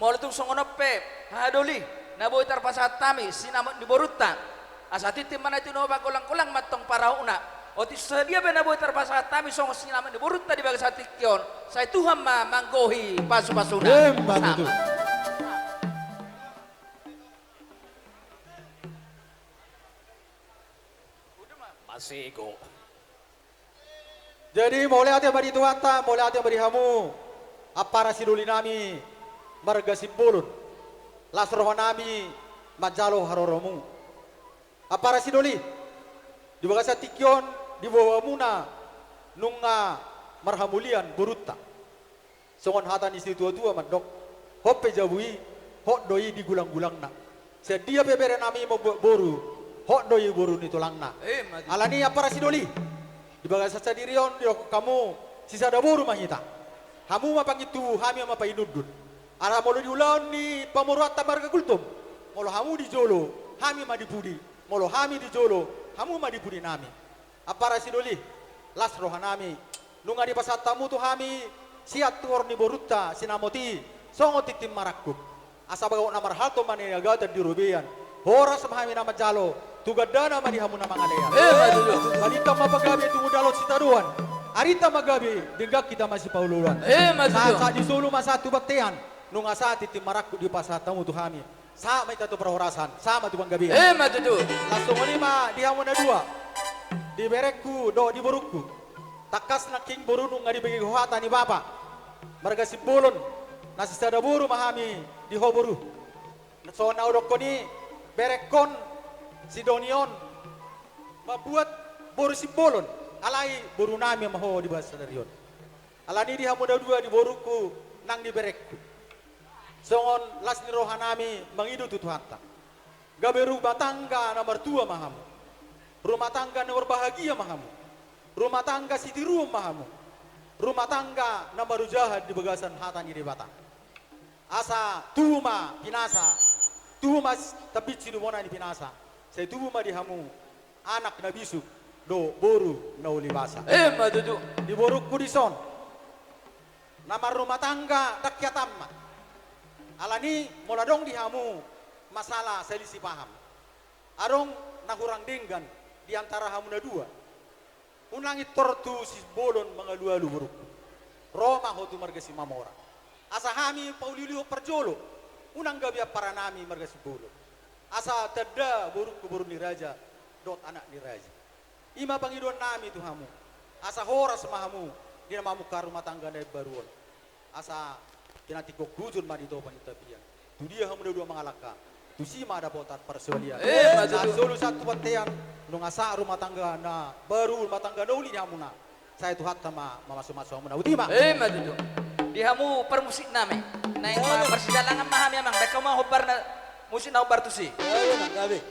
Molo tung songon on pe, haha doli, na boi tarpasahat hami sinamot ni borunta, asa tintin ma na i, tinopa, golang-golang ma antong parahutna. Otik so sadia pe na boi tarpasahat hami songon sinamot ni borunta di bagasan tingki on, sai Tuhan ma manggohi pasu-pasuna. Emma tutu. Masego. Jadi, mauliate ma di Tuhanta, mauliate ma di hamu ampara sidoli nami marga Simbolon. Las roha nami manjalo haroromu. Ampara sidoli, di bagasan tingki on diboa hamuna nunga marhamulian borunta. Songon hata ni situatua mandok, hot pe jabu i, hot do i di gulang-gulangna. Sian dia pe bere nami mambuat boru, hot do i boru ni tulangna. Emma tutu. Alani i ampara sidoli, di bagasan sadari on didok hamu, sisada boru ma hita. Hamu ma pangintubu, hami ma painundun. Ala molo di ulaon ni pamoruonta marga Gultom, molo hamu di jolo, hami ma di pudi. Molo hami di jolo, hamu ma di pudi nami. Ampara sidoli, las roha nami. Nunga dipasahat hamu tu hami sian tuhor ni borunta sinamot i, songon tintin marangkup. Asa bagot na marhalto ma na niagatan di robean. Horas ma hami na manjalo, tu gandana ma di hamu na mangalean. Emma tutu. Balintang ma pagabe tumundalhon sitadoan. Arinta ma gabe, denggan hita masipaolooloan. Emma tutu. Sahat, sahat di solu ma sahat tu bontean. Nunga sahat tintin marangkup dipasahat hamu tu hami. Sahat ma hita tu parhorasan, sahat ma tu panggabean. Emma tutu. Laos songon i ma di hamu na dua, di berengku dohot di borungku. Tangkas nangkin boru nunga dibege ho hata ni bapa. Marga Simbolon, na sisada boru ma hami di ho boru. Songon na hudokkon i, berengkon, si Doni on, mambuat boru Simbolon, alai borunami ma ho di bagasan sadari on. Alani i di hamu na dua, di borungku nang di berengku, songon las ni rohanami mangido tu Tuhanta, gabe rumah tangga na martua ma hamu. Rumah tangga na marbahagia ma hamu. Rumah tangga sitiruon ma hamu. Rumah tangga na marojahan di bagasan hata ni Debata. Asa tubu ma pinasa, tubu ma s-, tambinsi di bona ni pinasa. Sai tubu ma di hamu anak na bisuk dohot boru na uli basa. Emma tutu. Di borungku dison, na marrumah tangga ndang hea tammat. Alani i molo adong di hamu masalah selisih paham, adong na hurang denggan di antara hamu na dua, unang intor tu Simbolon mangalualu borungku. Ro ma ho tu marga Simamora. Asa hami pauliulihon parjolo, unang gabe amparanami marga Simbolon. Asa tanda borungku boru ni raja dohot anak ni raja. I ma pangidoannami tu hamu, asa horas ma hamu di na mamungka rumah tangga na imbaru on. Asa pinantikhon hujur ma di topan ni tapian. Tu dia hamu na dua mangalangka, tusi ma dapotan parsibalian. Emma tutu. Sahat solu sahat tu bontean, nunga sahat rumah tangga na baru, rumah tangga na uli ni hamuna. Sai Tuhanta ma mamasumasu hamuna. Boti ma. Emma tutu. Di hamu parmusiknami, naeng ma parsidalangan ma hami, amang. Baen hamu ma hombar na, musik na hombar tusi. Ayo, nang gabe.